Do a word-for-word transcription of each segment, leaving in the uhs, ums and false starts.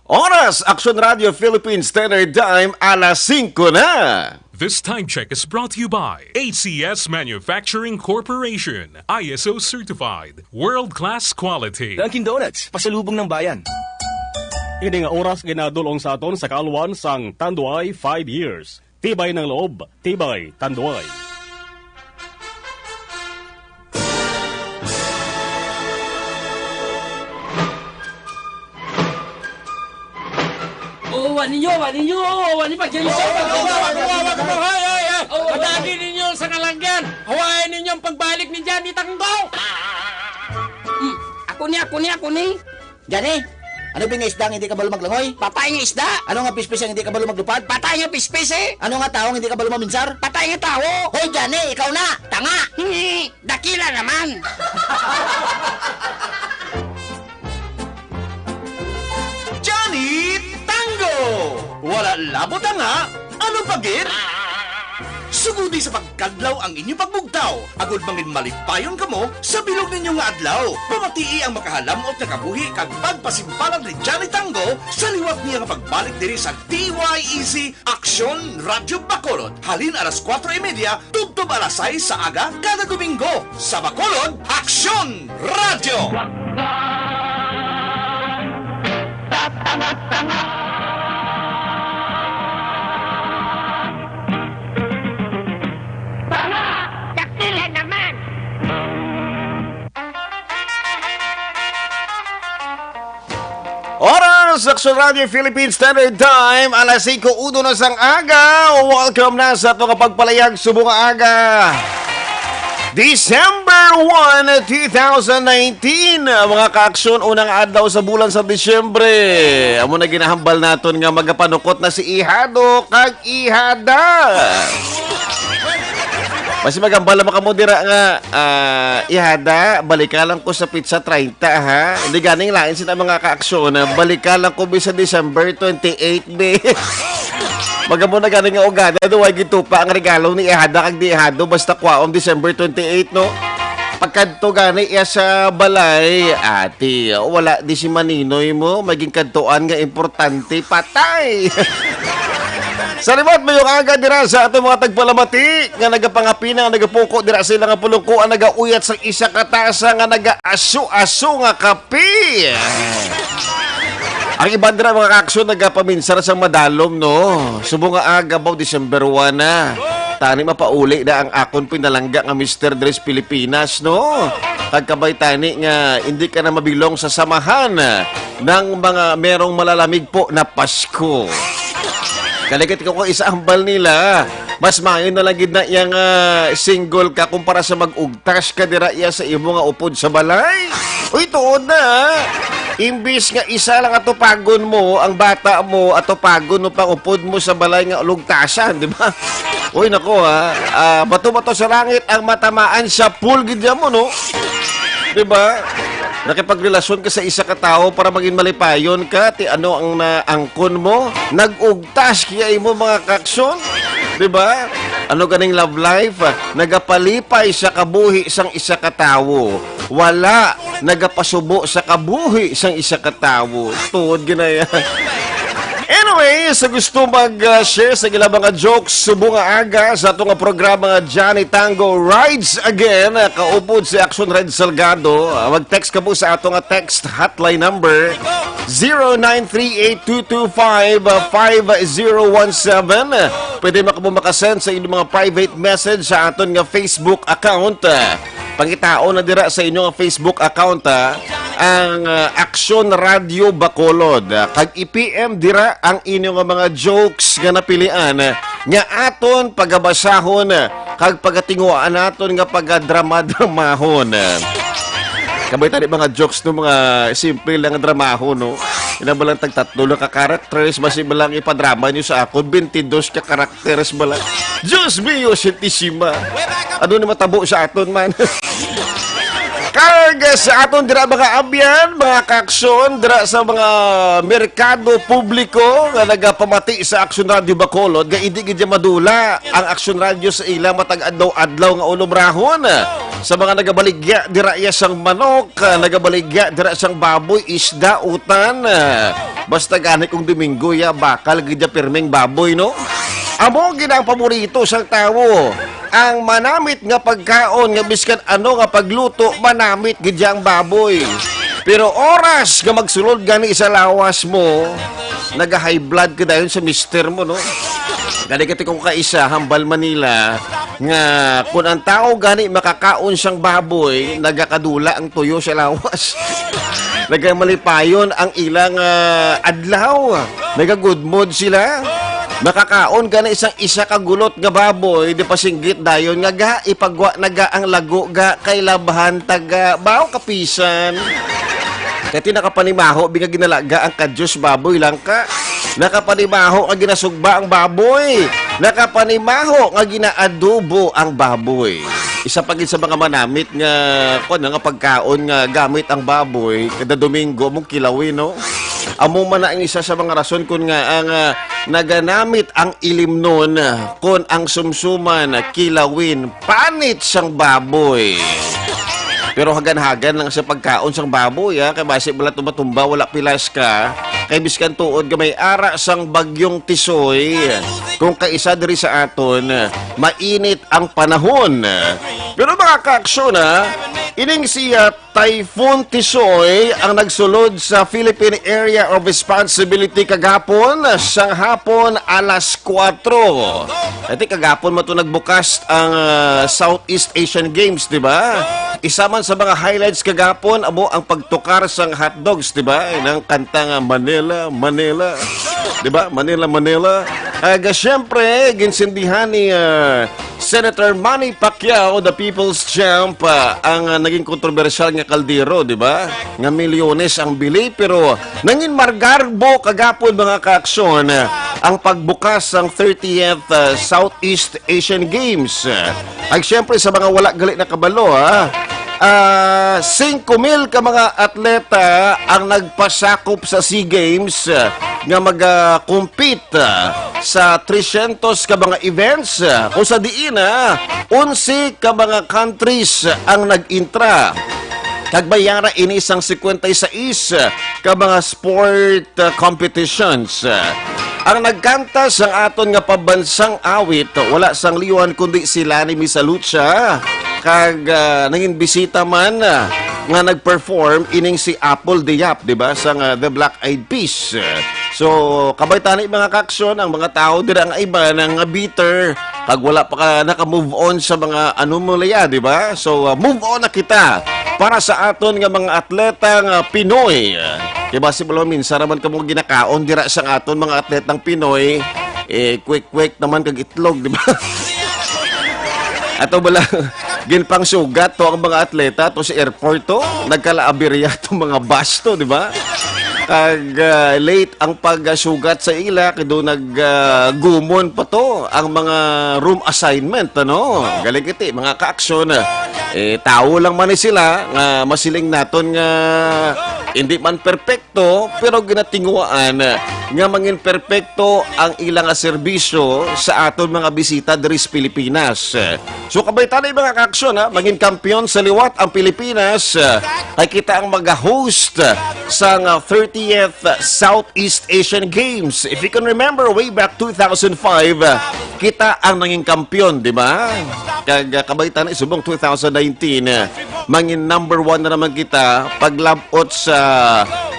Oras, Aksyon Radio Philippine Standard Time, alas singko na. This time check is brought to you by A C S Manufacturing Corporation, I S O certified, world-class quality. Dunkin' Donuts, pasalubong ng bayan. Ini nga oras ginadul-ong sa aton sa kaalwan sang Tanduay five years. Tibay ng loob, tibay Tanduay. Oh, wa ninyo, wa ninyo, oh, wa ninyo, pagyan ninyo. Oh, wa, wa, wa, wa, wa, wa, hoy, hoy, hoy. Oh, wa. Madali ninyo sa kalanggan. Hawain ninyo ang pagbalik ni Johnny Tango. Hmm, ako ni, ako ni, ako ni. Johnny, ano ba nga isda nga hindi kabalo maglangoy? Patay nga isda. Ano nga pispis ang hindi kabalo maglupad? Patay nga pispis, eh. Ano nga tawo nga hindi kabalo maminsar? Patay nga tawo. Hoy, Johnny, ikaw na. Tanga. Dakila naman. Johnny Tango! Wala labot ang nga, ano pa gid? Sugodi sa pagkadlaw ang inyo pagbugtaw, agud mangin malipayon kamo sa bilog ninyo nga adlaw. Pamatii ang makahalam-ot nga kabuhi kag pagpasimpalad ni Johnny Tango sa liwat niya nga pagbalik diri sa D Y E Z Aksyon Radyo Bacolod, halin alas kuwatro y media tubtob alas sais sa aga kada Domingo. Sa Bacolod, Aksyon Radyo! Tanga! Dakila naman! Oras, Aksyon Radio Philippine Standard Time, alas singko uno na sang aga. Welcome na sa ato nga pagpalayag subong nga aga. December one, two thousand nineteen. Mga kaaksyon, unang adlaw sa bulan sa Disyembre. Amo na ginahambal naton nga magapanukot na si Ihado kag Ihada. Basi maghambal naman kamo dira nga, ah, Ihada, balika lang ko sa petsa treinta, ha? Hindi ganing lain sila mga kaaksyon, ah, balika lang ko bi sa December twenty-eight, be. Magamo na gani nga ugada, do, way gitupa ang regalo ni Ihada kag ni Ihado, basta kwaon December twenty-eight, no? Pagkadto gani iya sa balay, ati, wala di si Maninoy mo, maging kadtuan nga importante, patay! Sa liwat, mayong aga dira sa ato mga tagpalamati nga nagapangapina, nagapuko dira sa ila nga pulungkuan, nagauyat sa isa ka tasa nga nagaaso-aso nga kape. Ang iban dira, mga kaaksyon, nagapaminsar sang madalom, no? Subong nga aga, baw, December one na. Tani mapauli na ang akon pinalangga nga Mister Dres Pilipinas, no? Kag kabay tani nga hindi ka na mabilong sa samahan ng mga merong malalamig po na Pasko. Kaligit ko kung isa hambal nila, mas maayo na lang gid na iya nga single ka kumpara sa mag-ugtas ka dira iya sa imo nga upod sa balay. Uy, tuod na, ha? Imbis nga isa lang atupagon mo, ang bata mo, atupagon mo pang upod mo sa balay nga lugtasan, di ba? Uy, nako, ha? Ah, bato-bato sa langit ang matamaan sa pool gid mo, no? Di ba? Nakipagrelasyon ka sa isa ka tawo para maging malipayon ka, ti ano ang naangkon mo? Nag-ugtas kaya imo mga kaaksyon? Di ba? Ano ganing love life? Nagapalipay sa kabuhi sang isa ka tawo. Wala nagapasubo sa kabuhi sang isa ka tawo. Tuod ginaya. Anyway, sa gusto mag-share sa ilang mga jokes, subong nga aga sa ato nga programa nga Johnny Tango Rides Again, ah, kaupod si Action Red Salgado. Ah, mag-text ka po sa ato nga text hotline number, zero nine three eight two two five five zero one seven. Pwede mo kamo makasend sa inyong mga private message sa aton nga Facebook account. Pangitaon na dira sa inyo nga Facebook account, ha, ang, ah, Aksyon Radio Bacolod. Ah, kag i-P M dira ang inyo nga mga jokes nga napilian, ah, nga aton pagabasahon, ah, kag pagatinguhaan naton nga pagadrama-dramahon. Ah, kabay tani mga jokes, no, mga simple lang nga dramahon, no? Ina ba lang tagtatlo lang ka characters, basi ba lang ipadrama nyo sa akon, twenty-dos ka characters ba lang? Diyos mio, Santisima! Ano na matabo sa aton man? Karga sa aton dira, mga abyan, mga kaaksyon, dira sa mga merkado publiko nga nagapamati sa Aksyon Radio Bacolod, nga hindi gid madula ang Aksyon Radio sa ila matag adlaw-adlaw nga ulobrahon. Sa mga nagabaligya dira iya sang manok, ah, nagabaligya dira sang baboy, isda, utan, ah, basta gani kung Domingo ya, bakal gid ya pirming baboy, no? Amo gid ang paborito sang tawo. Ang manamit nga pagkaon nga biskan ano nga pagluto, manamit gid ang baboy. Pero oras nga magsulod gani sa lawas mo, naga-high blood ka dayon sa mister mo, no? Gani kati kung kaisa, hambal Manila, nga kun ang tao gani makakaon sang baboy, nagakadula ang tuyo sa lawas. Nagamalipayon ang ilang, ah, adlaw. Nagagood mood sila. Makakaon gani sang isa ka gulot nga baboy, di pasinggit dayon nga ga, ipagwa na ga ang lago ga, kay labhan ta ga. Baw kapisan. Kati nakapanimaho, bi nga ginalaga ang kadyos baboy lang ka. Nakapanimaho nga ginasugba ang baboy. Nakapanimaho nga ginaadobo ang baboy. Isa pa gid sa mga manamit nga, kuwan, nga pagkaon nga gamit ang baboy, kada Domingo mong kilawin, no? Amo man na ang isa sa mga rason kun nga ang, ah, naganamit ang ilimnon, ah, kun ang sumsuman, ah, kilawin, panit sang baboy. Pero hagan-hagan lang sa pagkaon sang baboy, ah, kay basi bala tumatumba, wala pilas ka. Kay biskan tuod nga may ara sang bagyong Tisoy, kung kaisa diri sa aton, mainit ang panahon. Pero mga kaaksyon, ah, ining si, ah, Typhoon Tisoy ang nagsulod sa Philippine Area of Responsibility kagapon sang hapon alas kuwatro. Ati kagapon man to nagbukas ang, ah, Southeast Asian Games, di ba? Isa man sa mga highlights kagapon amo ang pagtukar sang hotdogs, di ba? Nang kanta nga Manila, Manila. Di ba? Manila, Manila. Aga, siyempre, ginsindihan ni, ah, Senator Manny Pacquiao, the People's Champ, ah, ang, ah, naging kontrobersyal nga kaldero, di ba? Nga milyones ang bili, pero nangin margarbo kagapon, mga kaaksyon, ah, ang pagbukas sang thirtieth, ah, Southeast Asian Games. Ay, siyempre, sa mga wala gali nakabalo, ha? Ah, singko mil ka mga atleta ang nagpasakop sa SEA Games, ah, nga mag, ah, compete, ah, sa tresyentos ka mga events, ah, kung sa diin, ah, onse ka mga countries ang nag-intra. Kag may ara ini sang cincuenta y seis ka mga sport, ah, competitions. Ang nagkanta sang aton nga pabansang awit, wala sang liwan kundi si Lani Misalucha. Kag, ah, nangin bisita man, ah, nga nag-perform ining si Apple Diap, di ba, sang, ah, The Black Eyed Peas. So, kabay tani, mga kaaksyon, ang mga tawo dira nga iban nga bitter, kag wala pa ka naka-move on sa mga anomalya, di ba? So, ah, move on na kita para sa aton nga mga atleta nga Pinoy. Kay basi bala minsan ra man kamo ginakaon dira sa aton mga atletang Pinoy, eh, quick-quick naman kag itlog, di ba? Ato bala, ginpangsugat to ang mga atleta to sa airport to. Nagkalaaberya to mga bus to, di ba? Kag, ah, late ang pagsugat sa ila, kay do nag, ah, gumon pa to ang mga room assignment, ano? Galing kiti, mga kaaksyon. Eh, tawo lang man ni sila nga masiling naton nga hindi man perfect to, pero ginatinguhaan nga mangin perpekto ang ila nga serbisyo sa aton mga bisita diri sa Pilipinas. So, kabay tani, mga kaaksyon, ha, mangin kampiyon sa liwat ang Pilipinas, kay kita ang mag-host sa nga thirtieth Southeast Asian Games. If you can remember, way back two thousand five, kita ang nangin kampiyon, di ba? Kag, ah, kabay tani, subong two thousand nineteen, mangin number one na naman kita paglabot sa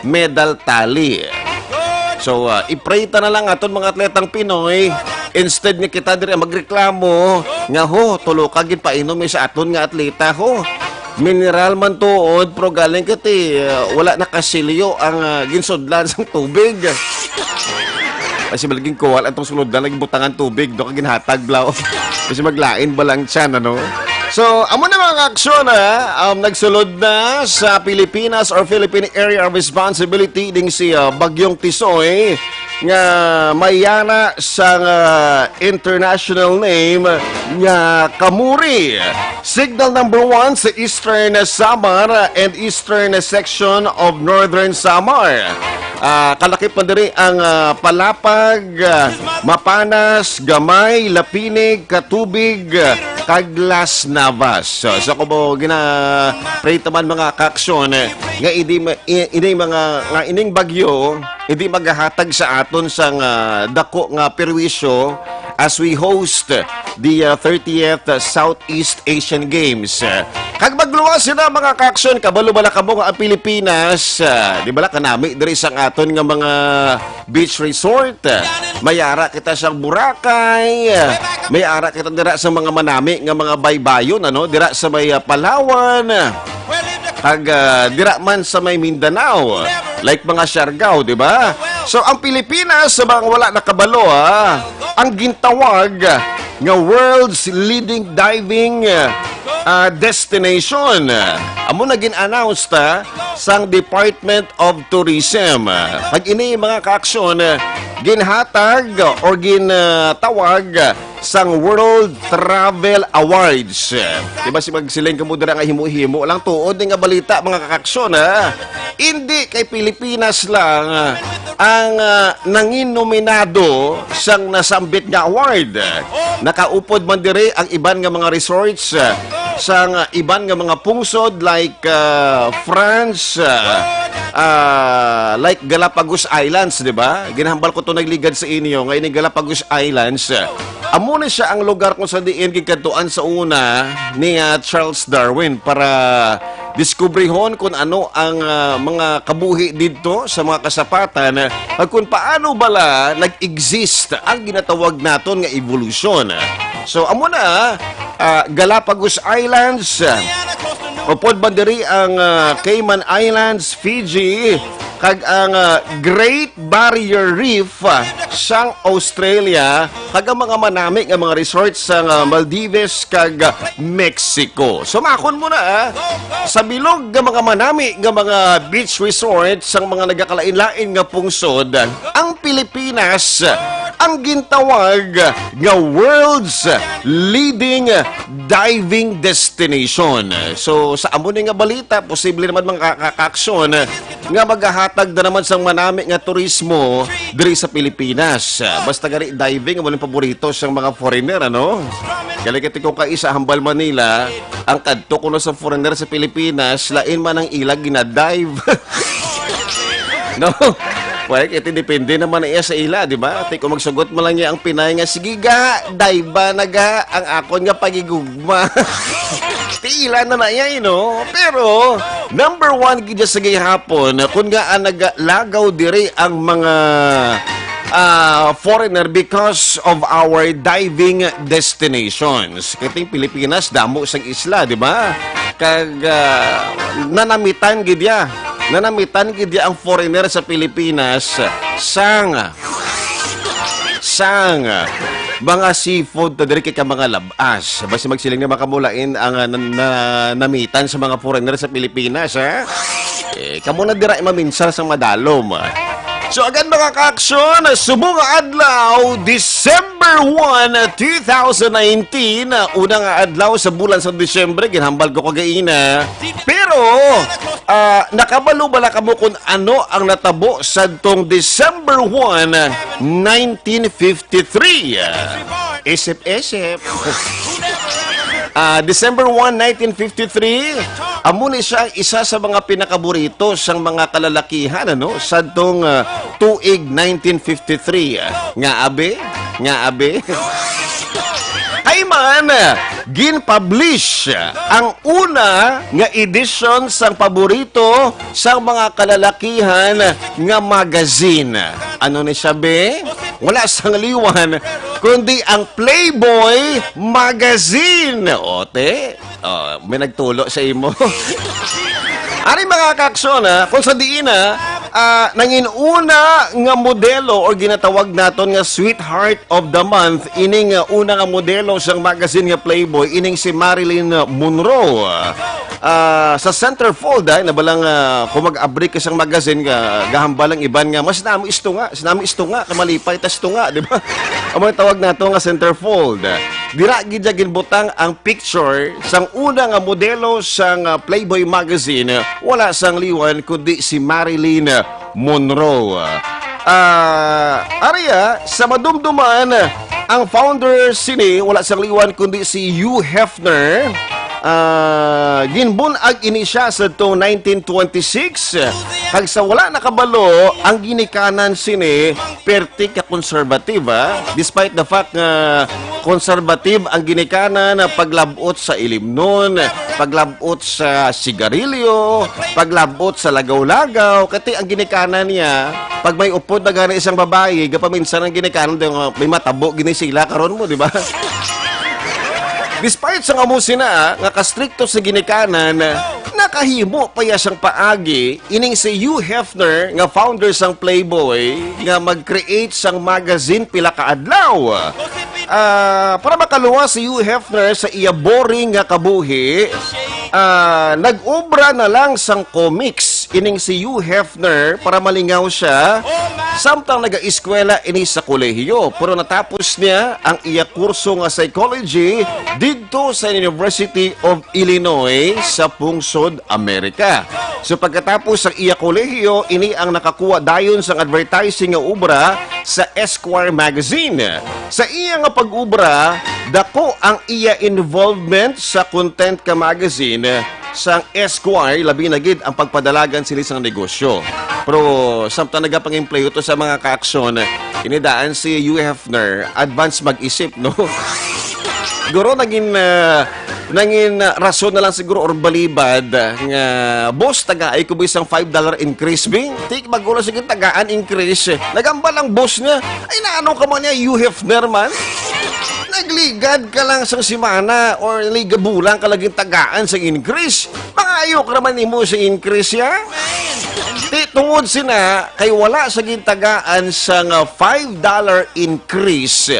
medal tally. So, ah, i-pray ta na lang aton mga atletang Pinoy, instead nga kita diri magreklamo nga, "Ho, tulo ka ginpainom mi sa aton nga atleta, ho. Mineral man tuod, pero galing kati, ah, wala nakasilyo ang, ah, ginsudlan sang tubig." Ay, si Balging Kuwal, atong sulod na, nagbutangan tubig, do ka ginhatag, blaw. Kasi maglain ba lang tiyan, ano? So, amo na, mga kaaksyon, ha? Um, nagsulod na sa Pilipinas or Philippine Area of Responsibility ding si, ah, Bagyong Tisoy. nga may yana sang, ah, international name nga Kamuri. Signal number one sa Eastern Samar and Eastern section of Northern Samar. Ah, kalakip man diri ang, ah, Palapag, ah, Mapanas, Gamay, Lapinig, Catubig, ah, kag Las Navas. So, so kung mo gina-pray ta man, mga kaaksyon, eh, nga hindi ma-, i-, ini mga, nga ining bagyo, hindi magahatag sa aton sang, ah, dako nga perwisyo as we host the, ah, thirtieth Southeast Asian Games. Kag magluwas sila, mga kaaksyon, kabalo bala kamo nga ang Pilipinas, ah, di bala kanami diri sang aton nga mga beach resort. May ara kita sa Boracay, may ara kita dira sa mga manami nga mga baybayon, ano, dira sa may, ah, Palawan. Kag, ah, dira man sa may Mindanao, like mga Siargao, di ba? So, ang Pilipinas, sa mga wala nakabalo, ah, ang gintawag nga world's leading diving, ah, destination. Amo na gin-announce ta sang Department of Tourism. Pag ini, mga kaaksyon, ginhatag or gin, ah, tawag sang World Travel Awards. Di ba, si magsiling kamo dira nga himo-himo lang, tuod ni nga balita, mga kaaksyon, ha? Hindi kay Pilipinas lang, ah, ang, ah, nangin nominado sang nasambit nga award. Nakaupod man diri ang iban nga mga resorts, ah, sang, ah, iban nga mga pungsod like, ah, France, ah, ah, like Galapagos Islands, di ba? Ginahambal ko to nagligad sa inyo nga ini Galapagos Islands, ah, amo ni siya ang lugar kung sa diin gikadtuan sa una ni, ah, Charles Darwin para diskubrihon kung ano ang, ah, mga kabuhi didto sa mga kasapatan, ah, kag kung paano bala nag-exist ang ginatawag naton nga evolusyon. So, amo na, ah, Galapagos Islands, ah, upod man diri ang, ah, Cayman Islands, Fiji, kag ang, ah, Great Barrier Reef, ah, sang Australia, kag ang mga manami nga mga resort sang, ah, Maldives kag, ah, Mexico. Sumakon mo na, ah. Sa bilog nga mga manami nga mga beach resort sang mga nagakalain-lain nga pungsod, ang Pilipinas ang gintawag nga world's leading diving destination. So, sa amo ni nga balita, posible naman, mga ka-, ka-, kaaksyon, nga magahatag na naman sang manami nga turismo diri sa Pilipinas. Ah, basta gani diving, amo ang paborito sang mga foreigner, ano? Galing kiti ko kaisa hambal Manila, ang kadto kuno sa foreigner sa Pilipinas, lain man ang ila ginadive. No? Pwede, iti depende naman na iya sa ila, di ba? Ti kung magsugot mo lang niya ang Pinay nga, "Sige ga, dive na ga, ang akon nga pagigugma." Ti ila na na iya, you know? Pero, number one gid sa gihapon, kung nga ang naglagaw diri ang mga, ah, foreigner because of our diving destinations. Kay ting Pilipinas, damo sang isla, di ba? Kag, ah, nanamitan gid ya. Nanamitan gid ya ang foreigner sa Pilipinas sang, sang mga seafood ta diri kay ka mga lab-as. Basi magsiling na makamulain ang, ah, nan-, na-, namitan sa mga foreigner sa Pilipinas, ha? Eh, kamo na dira maminsar sang madalom. So, again, mga kaaksyon, subong nga adlaw, December one, two thousand nineteen, una nga adlaw sa bulan sa Disyembre, ginhambal ko kagaina. Pero, ah, nakabalo bala kamo kung ano ang natabo sadtong December one, nineteen fifty-three? Isip-isip. Ah, December one, nineteen fifty-three, amo ni siya ang isa sa mga pinakaburito sang mga kalalakihan, ano, sadtong, ah, tuig nineteen fifty-three. Nga abi? Nga abi? Kay man, gin-publish ang una nga edisyon sang paborito sang mga kalalakihan nga magazine. Ano ni siya, be? Wala sang liwan, kundi ang Playboy Magazine. O, te, o, may nagtulo sa imo. Ari, mga kaaksyon, ha, kung sa diin, ha, Ah, nangin una nga modelo or ginatawag naton nga sweetheart of the month, ining, ah, una nga modelo sang magazine nga Playboy, ining si Marilyn Monroe. Ah, sa centerfold, ay, nabalang, ah, kung mag-abri ka sang magazine, ga-, gahambal ang iban nga, "Mas nami isto nga, mas nami isto nga, kamalipay tas isto nga," di ba? Ang mga tawag nato nga centerfold. Dira gid niya ginbutang ang picture sang una nga modelo sang, ah, Playboy magazine, wala sang liwan kundi si Marilyn Monroe. Ah, ari, ah, sa madumduman, ang founder sini wala sang liwan kundi si Hugh Hefner. Ah, ginbun-ag ini siya sa tong nineteen twenty-six. Kag sa wala nakabalo, ang ginikanan sini perti ka conservative, ah. Despite the fact nga conservative ang ginikanan, ah, paglab-ot sa ilimnon, paglab-ot sa sigarilyo, paglab-ot sa lagaw-lagaw. Kati ang ginikanan niya, pag may upod na gani isang babayi, gapaminsan ang ginikanan daw nga may matabo gini sila karon mo, di ba? Despite sa amo sina, ah, nga kastrikto sa ginikanan, nakahimo pa iya sang paagi ining si Hugh Hefner nga founder sang Playboy nga mag-create sang magazine pila ka adlaw. Ah, para makaluwas si Hugh Hefner sa iya boring nga kabuhi, ah, nag-obra na lang sang comics ining si Hugh Hefner para malingaw siya samtang nagaeskwela ini sa kolehiyo. Pero natapos niya ang iya kurso nga psychology didto sa University of Illinois sa pungsod Amerika. So pagkatapos sa iya kolehiyo, ini ang nakakuha dayon sang advertising nga obra sa Esquire magazine. Sa iya nga pag-obra, dako ang iya involvement sa content ka magazine sang Esquire, labi na gid ang pagpadalagan sini sang negosyo. Pero samtang nagapang-empleyo to sa mga kaaksyon, ini daan si Hugh Hefner, advance mag-isip, no? Siguro naging, ah, nangin, ah, rason na lang siguro or balibad, ah, nga, "Boss, tagaay ko ba isang five dollar increase, bing?" Tik, bago na sige tagaan increase. Nagambal ang boss niya, "Ay, naano ka man niya, Hugh Hefner man? Nagligad ka lang sang semana or ligabulan ka lagi tagaan sang increase. Mangayo ka naman nimo sa increase, ya?" Ti, tungod sina, kay wala sa gintagaan sang five dollar increase.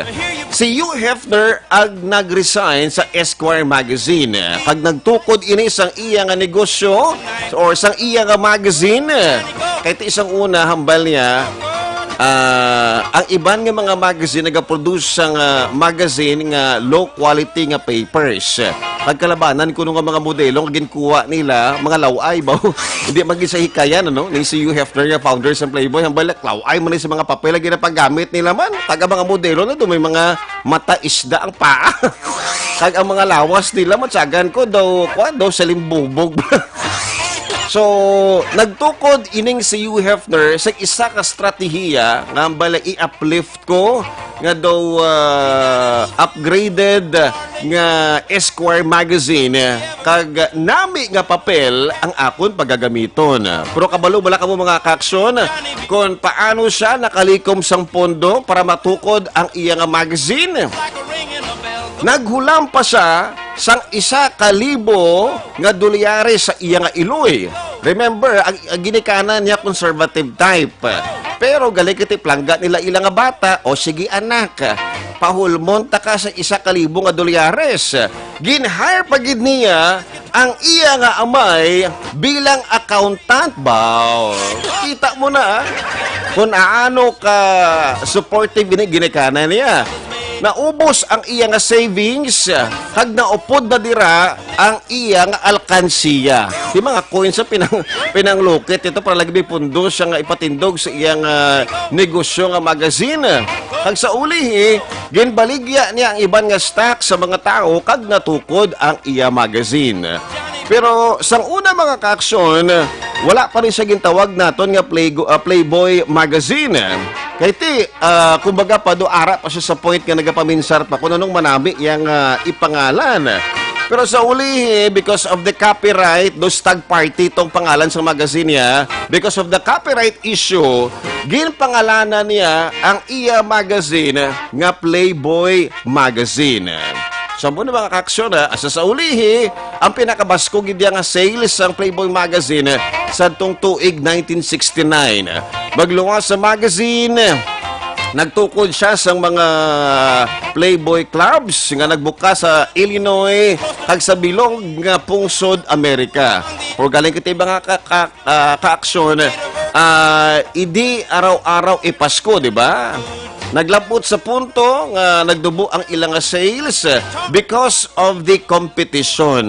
Si Hugh Hefner ang nag-resign sa Esquire magazine, kag nagtukod ini sang iya nga negosyo or sang iya nga magazine. Kay ti isang una, hambal niya, ah, ang iban nga mga magazine nagaproduce sang, ah, magazine nga low quality nga papers. Pagkalabanan kuno nga mga modelo nga ginkuha nila, mga law-ay ba? Hindi man gid sa hikayan, ano? Ni si Hugh Hefner nga founder sa Playboy, hambal, law-ay man ni sa mga papel nga ginapagamit nila man. Taga mga modelo na do, may mga mata isda ang paa. Kag ang mga lawas nila, matsagan ko daw, kuwan daw, sa limbubog. So, nagtukod ining si Hugh Hefner sa isa ka strategiya nga bala i-uplift ko nga daw, ah, upgraded nga Esquire magazine, kag nami nga papel ang akon pagagamiton. Pero kabalo bala kamo, mga kaaksyon, kon paano siya nakalikom sang pondo para matukod ang iya nga magazine? Naghulam pa siya sang isa ka libo nga dolyares sa iya nga iloy. Remember, ang, ang ginikanan niya conservative type. Pero gali kiti plangga nila ila nga bata, "O sige, anak, pahulmon ta ka sa isa ka libo nga dolyares." Gin-hire pa gid niya ang iya nga amay bilang accountant, baw. Kita mo na, ah, kung aano ka supportive ini ginikanan niya. Naubos ang iya nga savings, kag naupod na dira ang iya nga alkansiya. Di mga coins sa pinang-, pinanglukit ito para lagi may pundo siya nga ipatindog sa iya nga negosyo nga magazine. Kag sa ulihi, ginbaligya niya ang iban nga stock sa mga tawo kag natukod ang iya magazine. Pero sang una, mga kaaksyon, wala pa ni siya gintawag naton nga Playgo-, ah, Playboy magazine. Kay ti, ah, kumbaga pa do, ara pa siya sa point nga nagapaminsar pa kung anong manami yang, ah, ipangalan. Pero sa ulihi, because of the copyright, do stag party tong pangalan sa magazine niya, because of the copyright issue, ginpangalanan niya ang iya magazine nga Playboy Magazine. So, amo na, mga kaaksyon, ha, asa sa ulihi, ang pinakabaskog gid nga sales sang Playboy magazine, eh, sa tong tuig nineteen sixty-nine. Magluwas sa magazine, nagtukod siya sa mga Playboy clubs nga nagbukas sa Illinois kag sa bilog nga pungsod Amerika. Pero galing kita, mga ka-, ka-, ah, kaaksyon, ah, hindi araw-araw ipasko, di ba? Naglabot sa punto nga nagdubo ang ila nga sales because of the competition.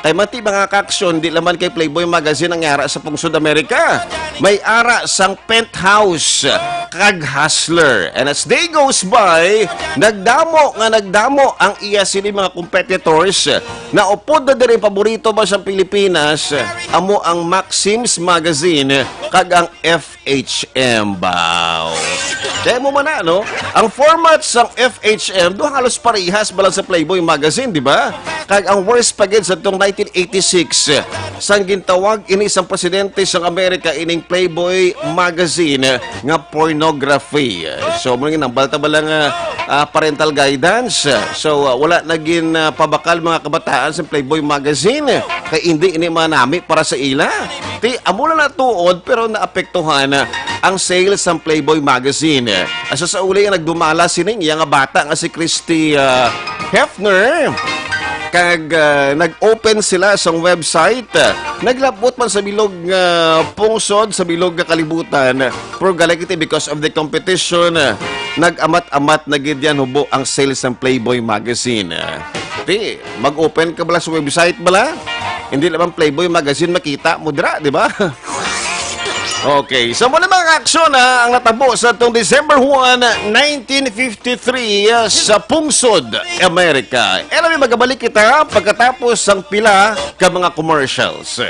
Kay mati, mga kaaksyon, di lamang kay Playboy magazine ang yara sa pungsod Amerika. May ara sang Penthouse kag Hustler. And as day goes by, nagdamo nga nagdamo ang iya sini mga competitors. Naupod na diri ang paborito ba sa Pilipinas, amo ang Maxim's Magazine kag ang F H M, baw. Kaya mo man na, no? Ang format sang F H M, do halos parehas bala sa Playboy magazine, di ba? Kag ang worst pa gid sa tong nineteen eighty-six, sang gintawag ini sang presidente sang Amerika ining Playboy magazine nga pornography. So, muna nga, nambal ta bala nga, ah, parental guidance. So, ah, wala na gin, ah, pabakal mga kabataan sa Playboy magazine. Kay hindi ini manami para sa ila. Ti, amo na natuod, pero naapektuhan, ah, ang sales sang Playboy magazine. Asa sa uli nga nagdumala sining iya nga bata nga si Christy, ah, Hefner. Kag, ah, nag-open sila sang website. Naglabot man sa bilog nga pungsod, sa bilog nga kalibutan. Pero galing iti because of the competition, ah, nag-amat-amat na gid yan hubo ang sales sang Playboy magazine. Ah, ti, mag-open ka bala sa website bala? Hindi lamang Playboy magazine makita mo dira, di ba? Okay, so muna, mga kaaksyon, ha, ang natabo sa tong December one, nineteen fifty-three, ah, sa pungsod Amerika. E, may magabalik kita pagkatapos sang pila ka mga commercials.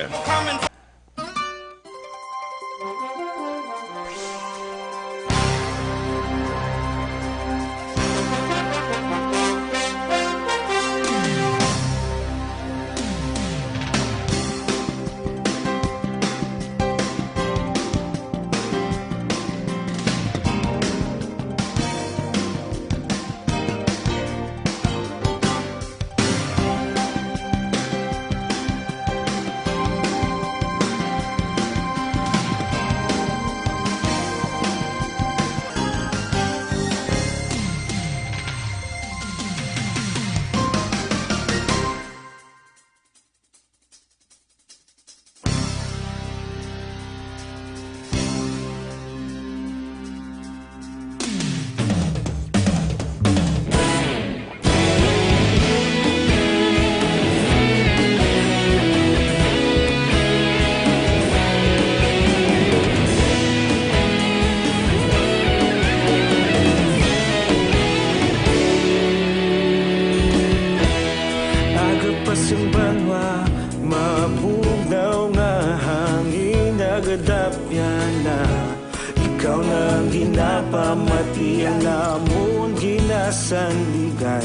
Aga pa sing banwa, mabugnaw nga hangin nagadapyan na. Ikaw na ang ginapamati, ang amon ginasandigan.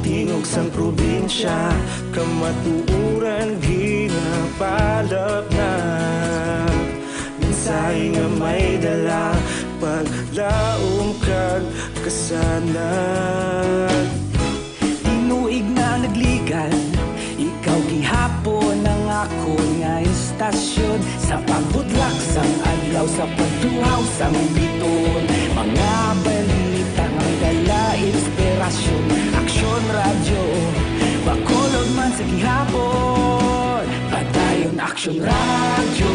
Tingog sang probinsya, kamatuoran ginapalapnag. Mensahe nga may dala, paglaom kag kasanag. Tinuig na nagligan, ikaw gihapon ang akon nga istasyon. Sa pagbudlak sang adlaw, sa pagtuhaw sang biton, mga balita nga dala inspirasyon. Aksyon Radyo, Bacolod man sa gihapon. Padayon Aksyon Radyo,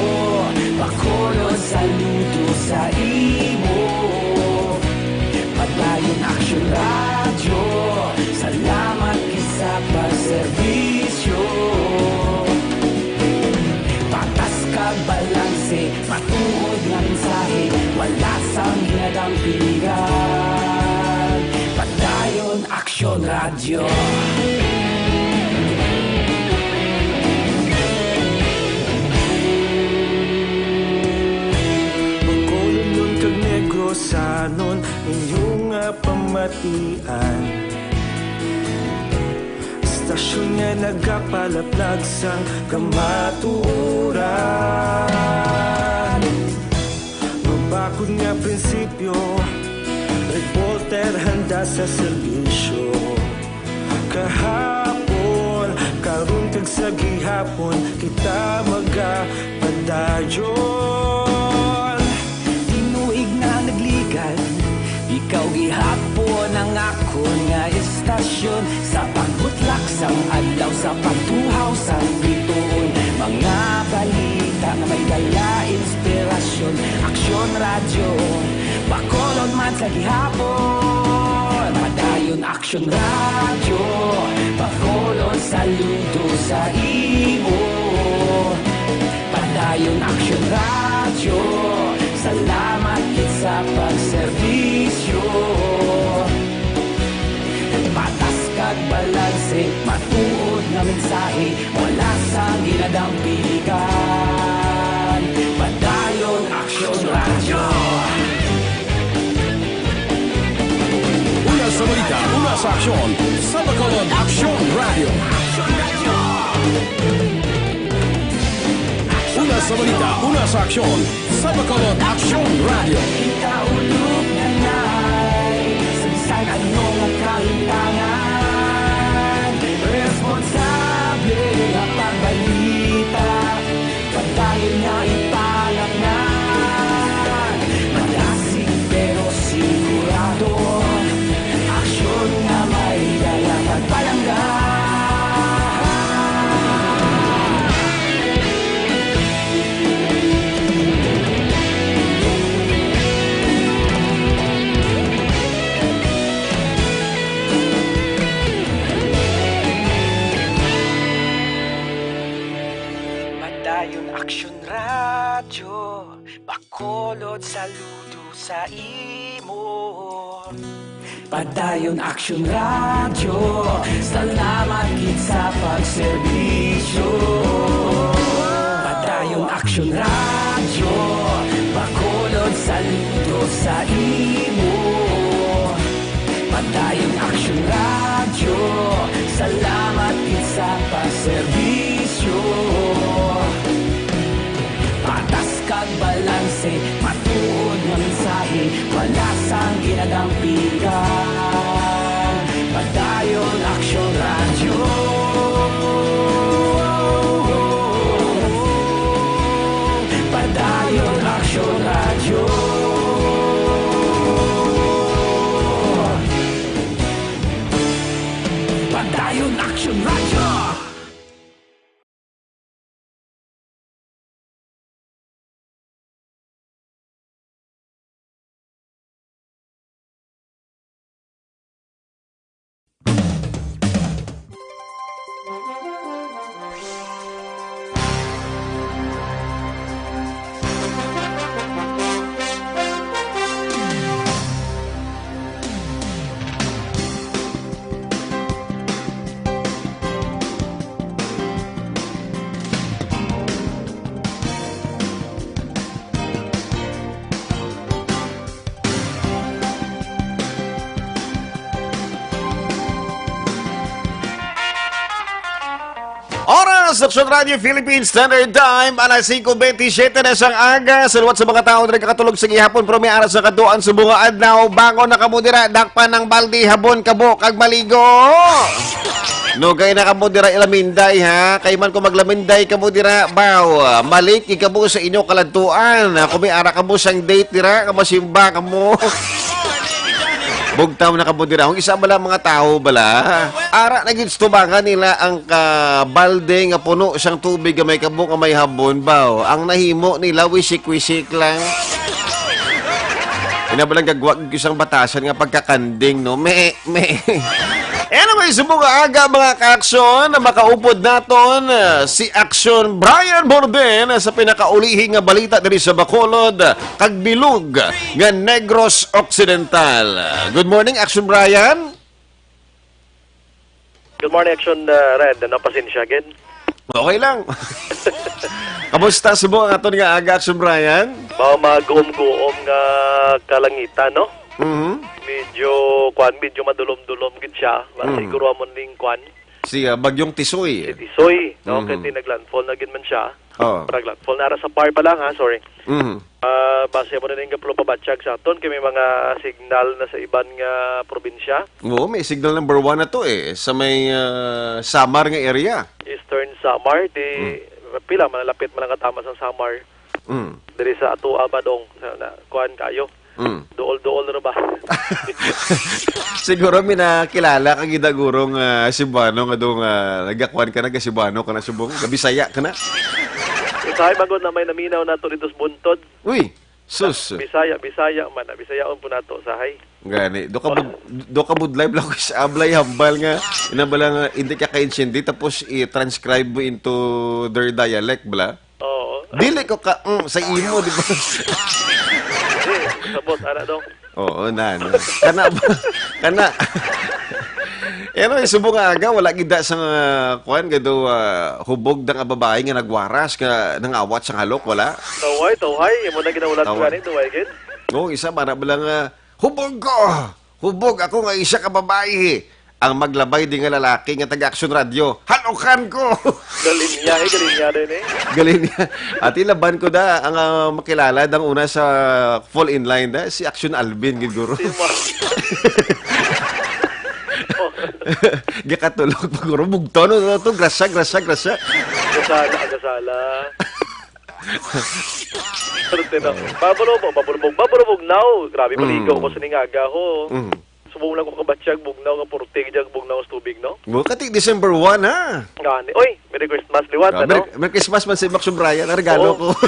Bacolod, saludo sa imo. Padayon Aksyon Radyo, salamat gid sa pagserbisyo. Patas kag balanse, matuod nga mensahe, wala sang ginadampingan. Padayon Aksyon Radyo. Bacolodnon kag Negrosanon, inyo nga pamatian. Istasyon nga nagapalaplag sang kamatuoran. Mabakod nga prinsipyo, reporter handa sa serbisyo. Kahapon, karon kag sa gihapon, kita magapadayon. Tinuig na nagligad, ikaw gihapon ang akon nga estasyon. Sa pagbutlak sang adlaw, sa pagtuhaw sang bituon, mga balita nga may dala inspirasyon. Aksyon Radyo, Bacolod man sa gihapon. Padayon Aksyon Radyo, Bacolod saludo sa imo. Padayon Aksyon Radyo, salamat gid sa pagserbisyo. Patas kag balanse, matuod nga mensahe, wala sang ginadampigan. Padayon Aksyon Radyo. Una sa balita, una sa aksyon, sa Bacolod Aksyon Radyo. Una sa balita, una sa aksyon, sa Bacolod Aksyon Radyo. Kita ulog na nay, sa bisan ano nga kahintangan, responsable nga pagbalita, padayon nga ipalaknag. Madasig pero sigurado, aksyon nga may dala pagpalangga. Padayon Aksyon Radyo, Bacolod saludo sa imo. Padayon Aksyon Radyo, salamat gid sa pagserbisyo. Padayon Aksyon Radyo, Bacolod saludo sa imo. Padayon Aksyon Radyo, salamat gid sa pagserbisyo. Patas kag balanse, matuod nga mensahe, wala sang ginadampigan. Padayon Aksyon Radyo. Padayon Aksyon Radyo. Padayon Aksyon Radyo. Oras, Aksyon Radio Philippines Standard Time, alas singko bentisiete na sang aga. Salwat sa mga tawo nga nakatulog sa gihapon, pero may aras sa kaduan sa bunga adlaw. Bangon na kamo dira, dakpan ang balde, habon kamo, kag maligo. Nugay na kamo dira ilaminday, ha? Kay man kung maglaminday kamo dira, baw, malik kamo sa inyo kaladtuan. Kung may ara kamo sang date dira, kamasimba kamo. Bugtaw na kamo dira. Ang isa bala mga tawo bala, ara na gid tubangan nila ang kabalde nga puno sang tubig nga may kabo nga may habon, baw. Ang nahimo nila, wisik-wisik lang. Ina ba lang gagwa gid sang batasan nga pagkakanding, no? Me, me. Anyway, subong nga aga, mga kaaksyon, na makaupod naton, ah, si Aksyon Brian Borden sa pinakaulihi nga balita diri sa Bacolod kag bilog nga Negros Occidental. Good morning, Aksyon Brian. Good morning, Aksyon, uh, Red. Ano, pasensya again? Okay lang. Kamusta subong ang aton nga aga, Aksyon Brian? Mao, maguom-guom nga kalangitan, no? Mhm. Medyo, kwan, medyo madulom-dulom gid siya. Wa, mhm, siguro amo ning kwan. Si, ah, Bagyong Tisoy. Si Tisoy, no? Mhm. Kay nag-landfall na gid man siya. Oo. Nag-landfall na ra sa par pa lang, ha? Sorry. Mhm. Ah, Base mo na ning kaplo pabatyag sa aton, kay may mga signal na sa iban nga probinsya. Oo, may signal number one na to eh, sa may, ah, Samar nga area. Eastern Samar, di Hmm. pila, malapit man lang katama sa Samar. Mm. Diri sa ato, ah, Badong, sa, na, kuan kayo. Mm. Duol-duol ra ba? Siguro may nakilala ka gid, guro, nga Cebuano nga dong, ah, nagakuan ka na, ga-Cebuano ka na subong, ga-Bisaya ka na. Usahay man gud na may naminaw nato dito sa Buntod. Uy, sus. Bisaya, Bisaya man, ah, Bisayaon po nato, usahay. Gani, do ka bud-, do ka budlay, bla, sa ablay, hambal nga, ina ba lang, ah, hindi ka ka-intindi, tapos i-transcribe mo into their dialect, bla? Oo. Dili ko ka, mm, sa imo, di ba? Di, sabot, ana, dong. Oo, na, na. Kana ba? Kana. Ano, yung subong nga aga, wala gid da sa, ah, kuwan, gado, ah, hubog da nga babae nga nagwaras, nga nangawat sa halok, wala? Tawhay, tawhay. Imo na ginahulat ko Tawhay. Gani, tawhay, gid. Oo, isa, para ba lang, ah, hubog ko! Hubog ako nga isa ka babae. Ang maglabay di nga lalaki nga taga Action Radio, halokan ko! Galinya, eh, galinya din, eh. Galinya. Ati laban ko da, ang, ah, makilala dang una sa fall in line da, si Action Alvin, gid, guro. Si Ma-, Gakatulog pa, guro. Bugto, no, no, to, grasya, grasya, grasya. Gasala, gasala. Pero tino, babulubog, babulubog, babulubog now. Grabe, maligo Mm. ko sining aga, ho. Mm. Subong lang ko kabatyag, bugnaw nga purtig dyan, bugnaw sa tubig, no? Mo, kati December one, ha? Gani. Oy, Merry Christmas, liwat, Ah, ano? Merry, Merry Christmas man sa Max Brian. Ang regalo Oo. ko.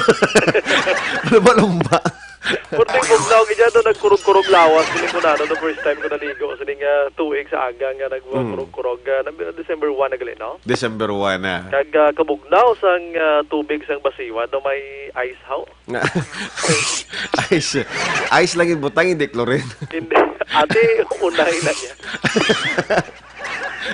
Lumba-lumba. Purtig bugnaw, kaya doon nagkurog-kurog lawas. Piling ko na, ano, the first time ko naligo. Sining, ah, tuig sa aga nga Mm. nagkurog-kurog. Ah, nag-, December one na gali, no? December one na. Kag, ah, kabugnaw sang, ah, tubig sang basiwa, daw may ice, how? Nga. Ice. Ice lang yung butang, hindi chlorine. Hindi. Ate, unay na niya.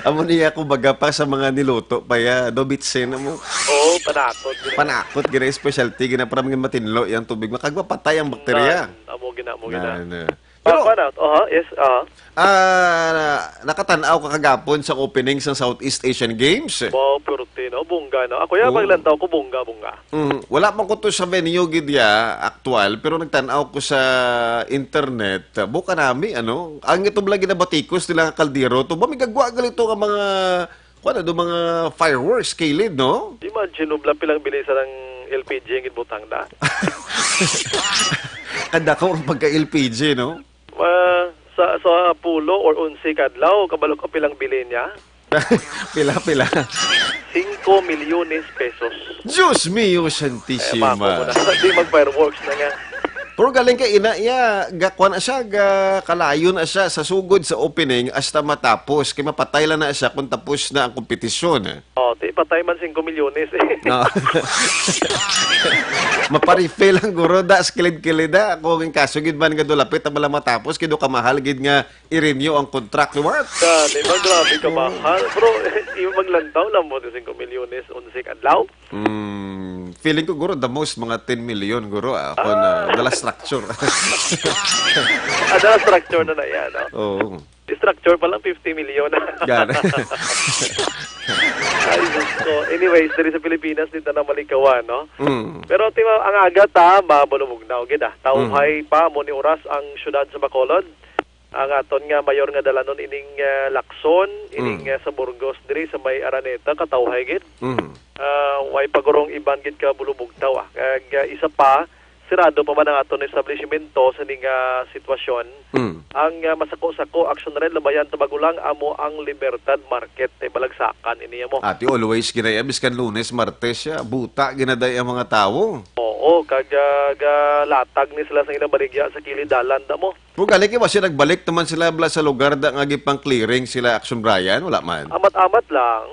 Amo niya, kumbaga, pa sa mga niluto pa ya, do bitsin, amo. Oo, panakot, gina. Panakot, gina, specialty, gina, para maging matinlo yung tubig. Makagwa patay ang bakterya. Nan, amo, gina, amo, gina. Nan, eh. Pero, Papa na, aha, yes, aha. Ah, nakatan-aw ka kagapon sa opening sa Southeast Asian Games? Wow, purti, no? Bongga, no? Ako, ya, Oo. paglantaw ko, bongga, bongga. Mm, wala man ko to sa venue gid ya, aktual, pero nagtan-aw ko sa internet. Buka nami, ano? Ang ito lang ginabatikos nila nga kaldero, to ba may gagwa gali to nga mga, kuwan, ano, mga fireworks kilid, no? Imagine, ubla pilang bilis ang L P G ang gibutang da. Kadako ang pagka-L P G, no? Ah, sa, sa pulo or onse ka adlaw, kabalo ka pilang bilin niya? Pila, pila? Cinco milyones pesos. Diyos mio, Eh, Santisima. mako mo na. Di mag-fireworks na nga. Pero galing kay ina iya, ga-, kuwan na siya, ga-, kalayo na siya sa sugod sa opening hasta matapos. Kay mapatay lang na siya kung tapos na ang kompetisyon, eh. Oh, ti patay man singko milyones, eh. No. Maparifil lang, guro, da, sa kilid-kilid, da. Kung ang kaso gid man nga do lapit na bala matapos, kido kamahal gid nga i-renew ang contract, liwat. Ka, di ba, grabe ka mahal. Bro, yung maglantaw lang mo, singko milyones, onse ka adlaw. Mm, feeling ko, guro, the most, mga ten million, guro, ah. Ako na, Ah. dala structure. Ah, dala structure na na yan, no? Oo. Structure pa lang, fifty million. Gana. Ay, Diyos ko. Anyways, diri sa Pilipinas, di ta na malikawan, no? Mm. Pero, ti, ang aga ta, mabulubog na, okay na. Tawhay Mm. pa, mo ni oras ang syudad sa Bacolod. Ang aton nga mayor nga dalanon ining, ah, Lacson, ining, Mm. ah, sa Burgos, diri sa may Araneta, katawhay gid. Mm. Ah, way pa gurong iban gid ka bulubugtaw, ah. Kag, ah, isa pa, sirado pa man ang aton establishmento sa ning, ah, sitwasyon. Mm. Ang, ah, masako-sako, Action Red, Labayan, Tabagulang, amo ang Libertad Market. Ay, balagsakan ini mo. Ati, always ginaya, biskan Lunes, Martes siya, buta ginaday ang mga tawo. Oo, kag, ah, galatag ni sila sa ilang baligya sa kilid dalan, da mo. Kung gali kay, basi nagbalik naman sila bala sa lugar da nga gipang-clearing sila, Action Brian, wala man. Amat-amat lang.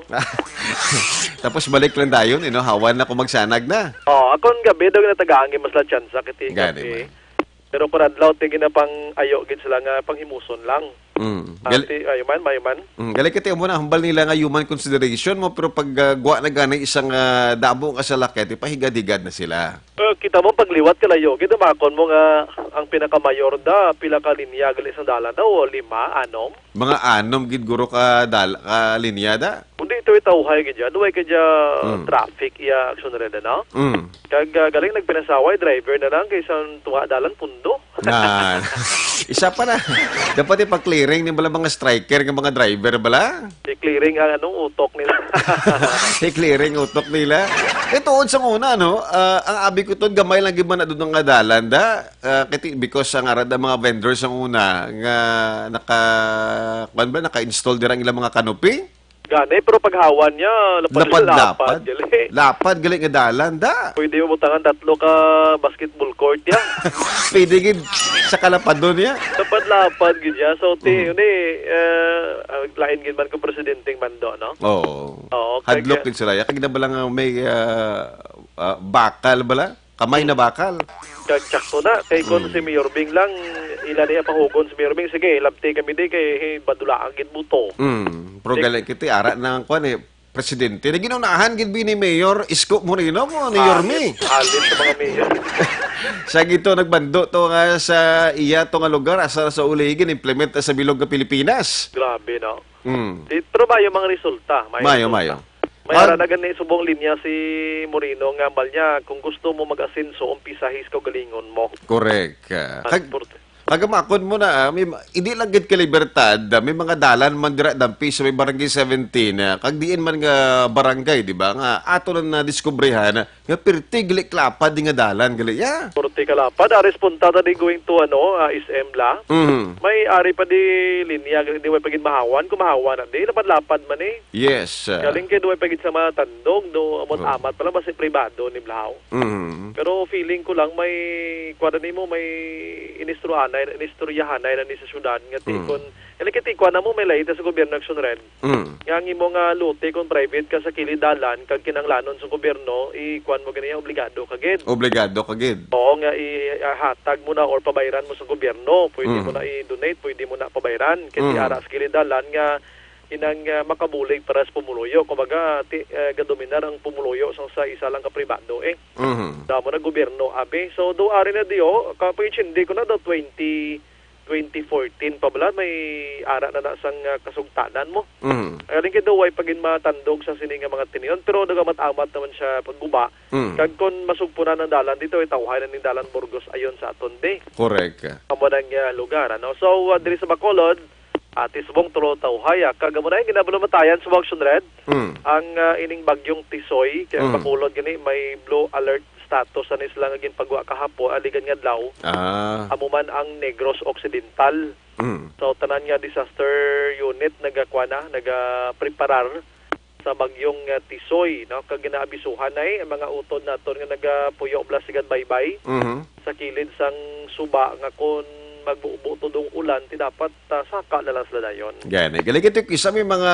Tapos balik lang dayon, you know, hawan na kung magsanag na. Oh, akon gabi daw natagaan, mas la tsansa kiti Gabi gabi. man. Pero kung adlaw, ti ginapang-ayo gid sila nga panghimuson lang. Mm. Ah, Gal- ti, ayo man, mayo man. Mm, gali kay ti amo na hambal nila nga human consideration mo, pero pag, ah, gwa na gani isang, ah, damo nga salakyan, ti pahigad-higad na sila. Eh, kita mo, pagliwat ka layo, gid, makon mo nga, Ang pinakamayor da, pila ka linya gali sang dalan daw, lima, anom? Mga anom gid guro ka dal-, ka linya da. Kundi ito itawhay gid ya, duway ka dya Mm. traffic iya Action Red, ano? Mm. Kag, ah, galing nagpinasaway, driver na lang kaysa tunga dalan pundo. Na, isa pa na. Dapat ipa-clearing ni bala mga striker nga mga driver bala. I-clearing ang anong utok nila. I-clearing utok nila. Ito, sa una, no? Ah, ang abi ko to, gamay lang gid man na doon nga dalan da. Ah, kiti, because ang arad ang mga vendors ang una nga naka, kuwan ba, naka-install dira ang ilang mga canopy. Gani, pero paghawan niya, lapad-lapad, Lapad-lapad. gali. Lapad gali nga dalan da. Pwede mo butangan tatlo ka basketball court ya. Pwede gid sa kalapadon niya. Lapad-lapad gid ya. So, ti, Mm. yun eh, eh, ah, lain gid man kung presidenteng mando, no? Oo. Oo, kag Hadlok gid sila. Ya, kag na bala nga may, ah, ah, bakal bala? Kamay na bakal. Kag sakto na, kay kung Mm. si Mayor Bing lang, ila niya pahugon si Mayor Bing, sige, labti kami di, kay, hey, badulaan gid buto. Mm. Pero Sik- gali kiti, ara na ang kwan eh, presidente. Na ginunahan gid bi ni Mayor Isko Moreno mo, ni Yorme. Halit, halit sa mga mayor. Sa gito, nagbando to nga sa iya to nga lugar, asa sa uli, gin-implement sa bilog nga Pilipinas. Grabe, no? Mm. Di, pero mayo mga resulta. Mayo Mayo, resulta. mayo. May Pag- ara na gani subong linya si Moreno nga ambal niya, "Kung gusto mo mag-asenso, umpisahi sa kaugalingon mo." Correct. Ah, Kag-, Transporte. kagamakon mo na, ah, may, hindi lang gid ka Libertad, ah, may mga dalan man dira dampi sa may Barangay seventeen, ah, kag diin man nga barangay, di ba, nga ato na nadiskubrihan, nga pirti gali kalapad di nga dalan, gali, ya. Pirti kalapad, aris punta ta di going to, ano, ah, S M la. Mhm. May ari pa di linya, gali, di way pa gid mahawan, kung mahawan na di, lapad-lapad man eh. Yes, ah. Galing kay duway pa gid sa mga tandog, do, amot-amat pa lang, basi pribado ni Blahaw. Mhm. Pero feeling ko lang may, kuwan nimo, may inistoryahanay, inistoryahanay na ni sa syudad nga Mm. tikon. Kaya kay tikwan na mo, may laita sa gobyerno, Action Red. Mm. Nga ang imo nga lote kung private ka sa kilid dalan, kag kinahanglanon sa gobyerno, ikuan mo ganiya, obligado ka gid. Obligado ka gid. Oo, nga ihatag mo na or pabayran mo sa gobyerno. Pwede mo Mm. na i-donate, pwede mo na pabayran. Kay Mm. ara sa kilid dalan nga inang, ah, makabulig para sa pumuluyo. Kumbaga, ti-, ah, gadominar ang pumuluyo sa, sa isa lang ka pribado, eh. Mhm. Damo na gobyerno, abi. So, do ari na diyo, kapag hindi ko na do twenty, twenty fourteen pa bala, may ara na na sang, ah, kasugtanan mo. Mhm. Ay, alin kay do, way pa gid matandog sa sini nga mga tinion, pero nagamat-amat naman siya pagguba. Mm. Kag kon masugpunan ang dalan dito, itawhay na ning dalan Burgos ayon sa aton, be. Correct. Amo nang, ah, lugar, ano? So, ah, diri sa Bacolod, Ati subong tulo tawhay, ah. Kag amo na yung ginabalumatayan sa Action Red. Mm. Ang, ah, ining bagyong Tisoy, kay ang Mm. Bacolod gani may blue alert status ani sila nga ginpagwa kahapon, aligan nga adlaw. Ah. Amo man ang Negros Occidental. Mm. So, tanan nga disaster unit nagakuha na, nagapreparar sa bagyong, ah, Tisoy, no? Kag ginaabisuhan na, eh, ang mga utod naton nga nagapuyo bala sigad baybay Mhm. sa kilid sang suba nga kon magbubo to dong ulan, ti dapat, ah, saka na lang sila dayon. Gani. Gali kay ti, isa may mga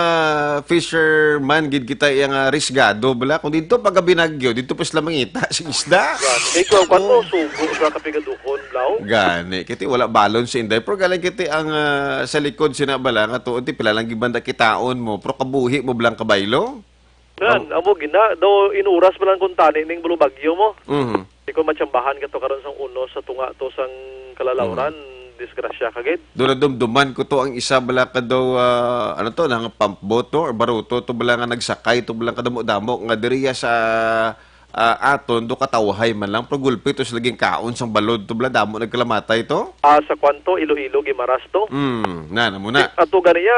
fisherman gid kita iya nga risgado bala. Kung didto pagka binagyo, didto pa sila mangita sa isda. Gani. Kay kuwan, kuwan mo, Oo. sugo sa kapigaduhon, blaw. Gani. Kay ti wala balon si Inday. Pero gali kay ti ang, ah, sa likod sina bala nga tuod, ti pila lang gid banda kitaon mo. Pero kabuhi mo bala ang kabaylo? Nan, Am- amo gina, daw inuras pa lang kung tani ning bulubagyo mo. Mhm. Di ko matsambahan ka to karon sang uno sa tunga to sang kalalawran, Mhm. disgrasya ka gid. Doon nadumduman ko to ang isa bala ka daw, ah, ano to, nang pump boat to, or baruto to bala nga nagsakay to bala ka damo-damo nga diriya sa, ah, aton, do katawhay man lang, pero gulpi to sila ginkaon sang balod to bala, damo nagkalamatay to. Ah, sa kwan to, Iloilo, Guimaras to. Mm, na, na muna. Di, ato ganiya,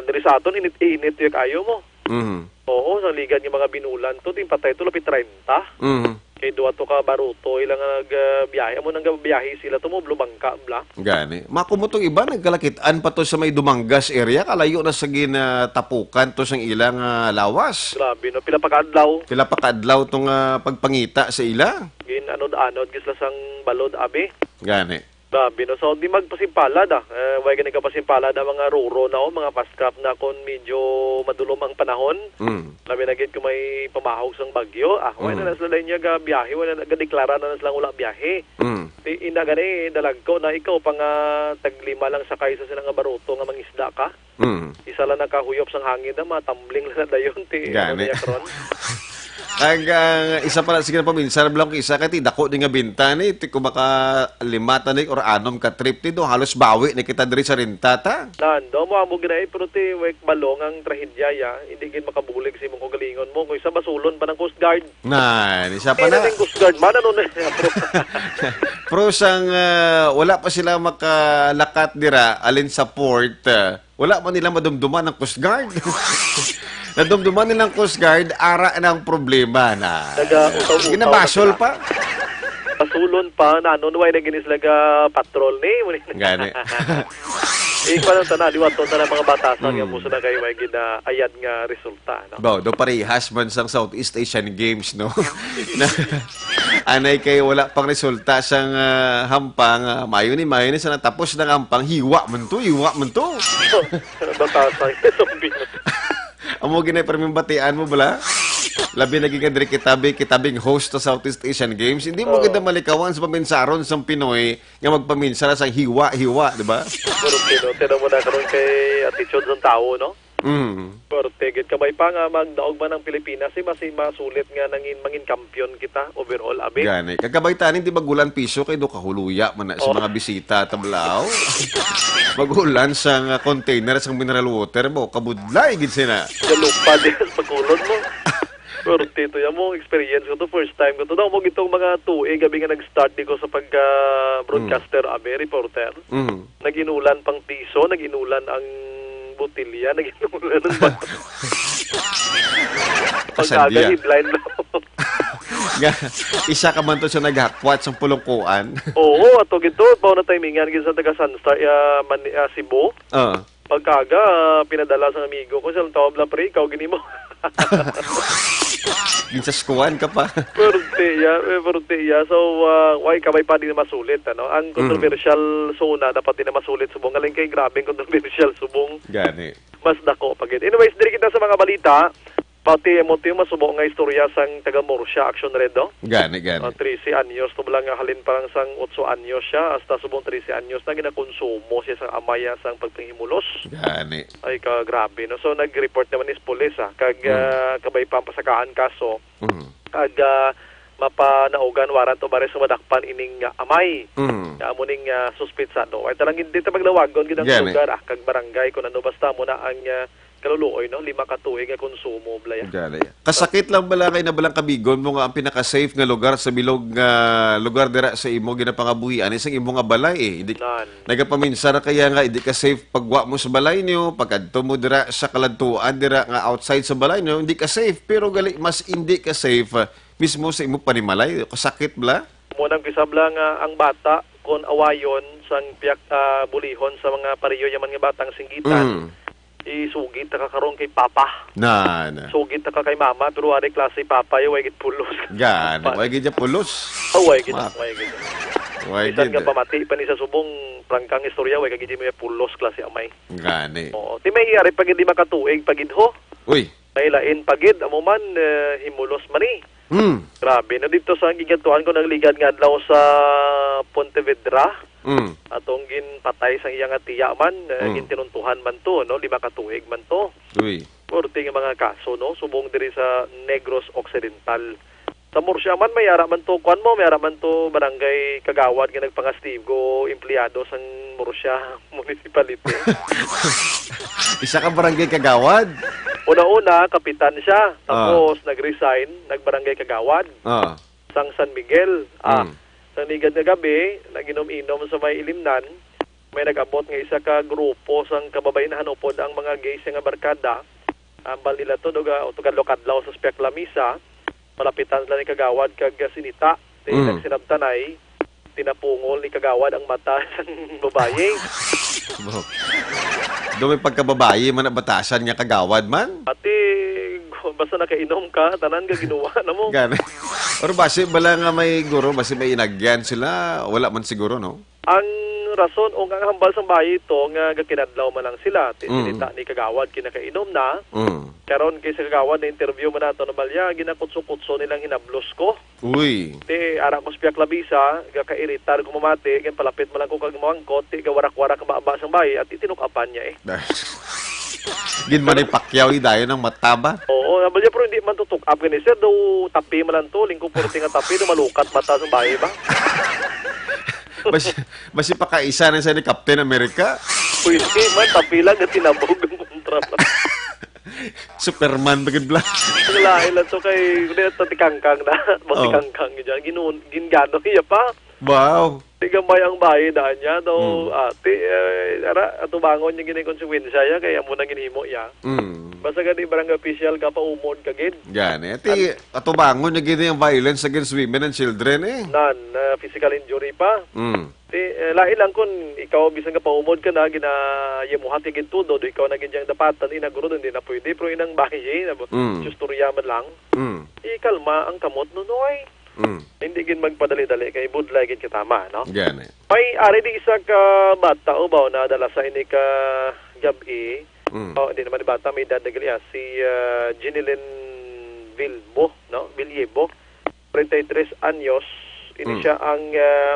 diri sa aton, init-init yung kayo mo. Mhm. Oo, sang ligad nga mga binulan to, ting patay to, lapit treinta. Mhm. Kay duwa to ka baruto, ila nga nag, ah, biyahe. Amo nang biyahe sila to, mo, blubangka, bla. Gani. Makumo tong iba, nagkalakitan pa to sa may Dumangas area, kalayo na sa ginatapukan to sang ilang, ah, lawas. Grabe, no? Pila pa ka adlaw. Pila pa ka adlaw tong, ah, pagpangita sa ila. Gin-anod-anod, gid sila sang balod, abi. Gani. Grabe, no? So, di magpasimpalad, ah. Eh, way gani ka pasimpalad ang mga ruro na, oh, mga fast crop na kung medyo madulom ang panahon. Mm. Labi na gid kung may pamahog sang bagyo. Ah, way Mm. na na sila niya ga biyahe, way na na, gadeklara na na sila wala biyahe. Mm. Di, ina gani, dalagko na ikaw pa nga taglima lang sakay sa sila nga baruto nga mangisda ka. Mm. Isa lang nakahuyop sang hangin na, matambling lang na dayon, ti, ano Gani. niya karon? Ang, ah, isa pa na, sige na, paminsar lang kung isa, kay ti dako ni nga binta ni, ti kung maka lima ta ni or anom ka trip ni, do, halos bawi na kita diri sa renta ta. Nan, do mo amo gina, eh, pero ti, wek, balong ang trahedya, ya. Hindi gid makabulig sa imong kaugalingon mo. Kung isa, basulon pa ng Coast Guard. Nan, isa pa Hindi na. na ning Coast Guard man, ano na, Pero sang, ah, wala pa sila makalakat dira, alin sa port, ah, wala man nila madumduman ang Coast Guard. Nadumduman nilang Coast Guard, ara na ang problema na. Nagautaw-utaw na Ginabasol sila. pa. Pasulon pa, na ano, why na gini sila ga patrol ni? Gani. Ikaw lang sana, liwaton na lang mga batasan nga Mm. muso na kayo may ginaayad nga resulta, no? Ba, do parehas man sang Southeast Asian Games, no? Na, anay kay wala pang resulta sang, ah, hampang, ah, mayo ni, mayo ni, sa natapos ng hampang, hiwa man to, hiwa man to. Batasan, zombie na. Amo ginay, pero may batian mo bala? Labi na gid nga diri kitabi, kitabing host sa Southeast Asian Games. Hindi mo Oo. gid malikawan sa paminsaron sang Pinoy nga magpaminsara sang hiwa-hiwa, di ba? Pero tino, tino mo na karon kay attitude sang tawo, no? Mm. Pero tigit kabay pa nga magdaog man ang Pilipinas, eh, mas masulit nga nangin, mangin kampiyon kita overall, abi. Gani. Kagabay tanin, di ba, gulan piso kay do kahuluya man na sa Oh. mga bisita, tablaw. Magulan sa nga container sang mineral water mo, kabudlay gid sina. Galupa din sa pagkulon mo. Perti to, ya mo experience ko to, first time ko to. Daw mo gitong mga tuig, gabi nga nag-start di ko sa pagka broadcaster, Mm. abi, reporter. Mm. Nag-inulan pang piso, nag-inulan ang botilya, nag-inulan ang bato. Pagkaga, Kasadya. headline na. Nga, isa ka man to sa naghakwat sa pulungkuan. Oo, ato gito, pa na timingan gid sa taga Sunstar, ah, man, ah, Cebu. Ah. Pagkaga, pinadala sa amigo ko, sa tawag lang, "Pre, ikaw gini mo." Ginsaskuan ka pa. Perti ya, eh, perti ya. So, ah, why kabay pa di na masulit, ano? Ang Mm. controversial zona, dapat di na masulit subong. Galing kay grabing controversial subong. Gani. Mas dako pa gid. Anyways, diri kita sa mga balita. Pati mo ti masubo nga istorya sang taga Murcia, Action Red, no? Gani, gani. Ah, trese anyos to lang nga halin pa lang sang otso anyos siya, hasta subong trese anyos na ginakonsumo siya sang amay sang pagpanghimulos. Gani. Ay, ka grabe, no? So, nag-report naman is pulis, ah, kag, Mm. ah, kabay pa ang pasakaan kaso. Mm. Kag, ah, mapanaugan warrant of arrest nga madakpan ining, ah, amay. Mm. Nga amo ning, ah, suspitsado. Ay, talang hindi ta maglawagon gid ang Gani. lugar, ah, kag barangay, kung ano, basta mo na ang, ah, kaluluoy, no? Lima ka tuig nga konsumo, Blaya. Gani. Kasakit lang bala kay na balang kabigon mo nga ang pinaka-safe nga lugar sa bilog nga lugar dira sa imo ginapangabuhian, eh, sa imo nga balay, eh. Hindi, Nan. nagapaminsara kaya nga, hindi ka safe pagwa mo sa balay niyo, pagkadto mo dira sa kaladtuan dira nga outside sa balay niyo, hindi ka safe. Pero gali, mas hindi ka safe, ah, mismo sa imo panimalay. Kasakit bala? Mo nang kisabla nga ang bata, kon awayon sang piyak, ah, bulihon sa mga pareho yaman nga batang singgitan, Mm. isugid ta ka karon kay papa. Na, na. Sugid ta ka kay mama, pero wala klase papa, yung way gid pulos. Gani, Pa- way gid ya pulos. Oh, way gid, Ma- way gid. Way Bisan gid. nga pamati pa ni sa subong, prangkang istorya, way ka gid may pulos klase amay. Gani. Oo. Ti may iyari pa gid di makatuig pa gid ho. Uy. May lain pa gid, amo man, eh, himulos man ni. Hmm. Grabe, no? Dito sa gigantuan ko, nagligad nga adlaw sa Pontevedra. Mm. Atong ginpatay sang iya nga tiya man, eh, Mm. gintinuntuhan man to, no? Lima ka tuig man to. Uy. Korte nga mga kaso, no? Subong diri sa Negros Occidental. Sa Murcia man, may ara man to, kuwan mo, may ara man to barangay kagawad nga nagpangastigo, empleyado sang Murcia Municipality. Isa ka barangay kagawad? Una-una, kapitan siya. Ah. Tapos, nag-resign, nagbarangay kagawad. Ah. sang San Miguel. Ah, Mm. sa ligad nga gabi, naginom-inom sa may Ilimnan, may nag-abot nga isa ka grupo sang kababayen-han upod ang mga gay siya nga barkada. Ambal nila to, duga, o to kadlaw-kadlaw sa Spiak Lamisa, malapitan sila ni Kagawad kag sinita. Ti Mm. nagsinabtanay, tinapungol ni Kagawad ang mata sang babayi. Bo. Do may pagkababayi man na batasan nga kagawad man? Pati, basta nakainom ka, tanan ka ginawa na mo. Gani. Or basi bala nga may guro, basi may inagyan sila, wala man siguro, no? Ang rason o nga hambal sang bayi ito nga gakinadlaw man lang sila, ti Mm. sinita ni Kagawad kinakainom na. Mm. Karon kay sa Kagawad na interview man nato na balya, ginakutso-kutso nilang hinablos ko. Uy. Ti, ara ko sa Piak Labisa, gakairitar ko mamati, gan palapit man lang ko kag mangkot, ti gawarak-warak baba sang bayi, at itinukapan niya eh. Gin Manny Pacquiao, idayon ang mata ba? Oo, sabi niya, pero hindi man to tuck up gani, sir. Daw tapi man lang to, lingkod puwerte nga tapi, daw malukat mata sa bayi ba? Basi, basi pakaisa na sa ni Captain America. Pwede man, tapi lang, at tinabog ang kontra ba? Superman, bagid bla. Ang lain lang to kay, hindi, ito tikangkang na. Oh. Matikangkang niya. Ginun-, gingano niya pa. Wow. Di gamay ang bayi daan niya, daw, Hmm. ate, eh, ara, atubangon niya gini konsekwensya niya, kaya amo na ginhimo niya. Hmm. Basta gani barangay official ka, paumod ka gid. Yan, eh. Ti, atubangon niya gini ang violence against women and children, eh. Nan, ah, physical injury pa. Hmm. Ti, eh, lain lang kung ikaw, bisan ka paumod ka na, gina-, iya mo hati gid tudo, do ikaw na gid yang dapatan, inaguro, hindi na pwede, pero inang bayi, eh, na, Mm. istorya man lang. Mm. Ikalma ang kamot, Nonoy. Mm. Hindi gid magpadali-dali kay budlay gid ka tama, no? Gani. May ari di isa ka bata, ubaw, nadala sa ini ka gab-i. Mm. Oh, hindi naman ni bata, may edad na gali, ah, si, ah, Jinilin Vilbo, no? Villebo, treinta y tres anyos. Ini Mm. siya ang, ah,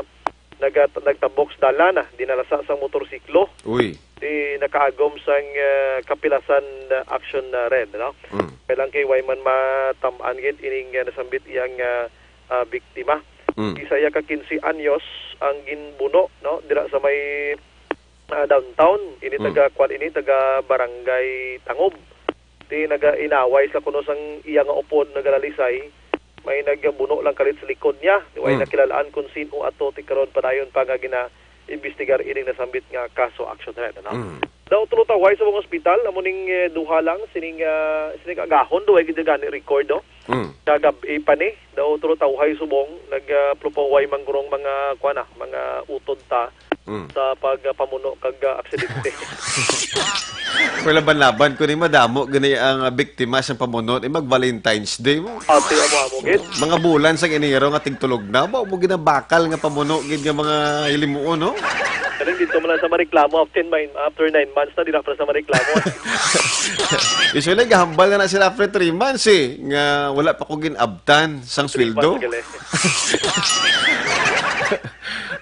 nagat-, nagtabok sa dalan, ah, dinala sa, sa motorsiklo. Uy. Di nakaagom sang, ah, kapilasan, ah, action na red, no? Mm. Kailang kay way man matam-an gid ining, ah, nasambit iyang, ah, ah, biktima. Mm. Isa iya ka quince anyos ang ginbuno, no? Dira sa may, ah, downtown. Ini Mm. taga, kwan ini, taga Barangay Tangob. Di naga-inaway sa kuno sang iya nga upod nagalalisay. May nagbuno lang kalit sa likod niya. Di way Mm. nakilalaan kung sino ato ti karon padayon pa nga gina-imbestigar ining nasambit nga kaso action red, ano? Mm. Daw tulo tawhay sa mga ospital, amo ning, eh, duha lang sining, ah, sining agahon, daw ay gid gani record, no? Mm. Kagab-i pa ni, daw tulo tawhay subong, nag, ah, plupaway manggurong mga, kuwan na, mga utod ta Mm. sa pagpamuno kag, ah, aksidente. Wala, laban-laban ko ni madamo gani ang, ah, biktima sa pamuno ni mag Valentine's Day mo. Ate, amo-amo gid. Mga bulan sa Enero nga tigtulog na, ba mo ginabakal nga pamuno gid nga mga hilimuon, no? Kaning dito man lang sa mareklamo, after nine, after nine months na, di na pa sa mareklamo. Usually, gahambal na na sila after three months, eh, nga wala pa ko gin-abtan sang sweldo. Three months, gali.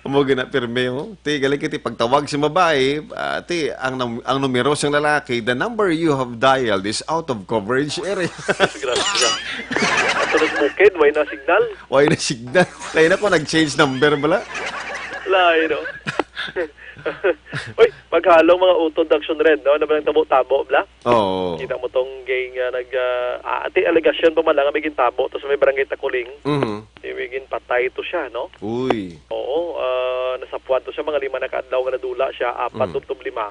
Amo gina pirme, oh. Ti, gali kiti pagtawag si babae, ah, ti, ang nam-, ang numero sang lalaki, "The number you have dialed is out of coverage area." Disgrasya. Ato na sa bukid, way na signal. Way na signal. Lain na ko, nag-change number bala. Lain, no? Uy, maghalong mga utod action red, no? Ano ba nang tabo-tabo, bla? Oo. Kita mo tong gay nga nag, ah, ah, ati alegasyon pa man lang nga may gintabo to sa may barangay Takuling. Mhm. Di may ginpatay to siya, no? Uy. Oo, ah, nasapuan to siya, mga lima na ka adlaw nga nadula siya, apat Mm. tubtob lima.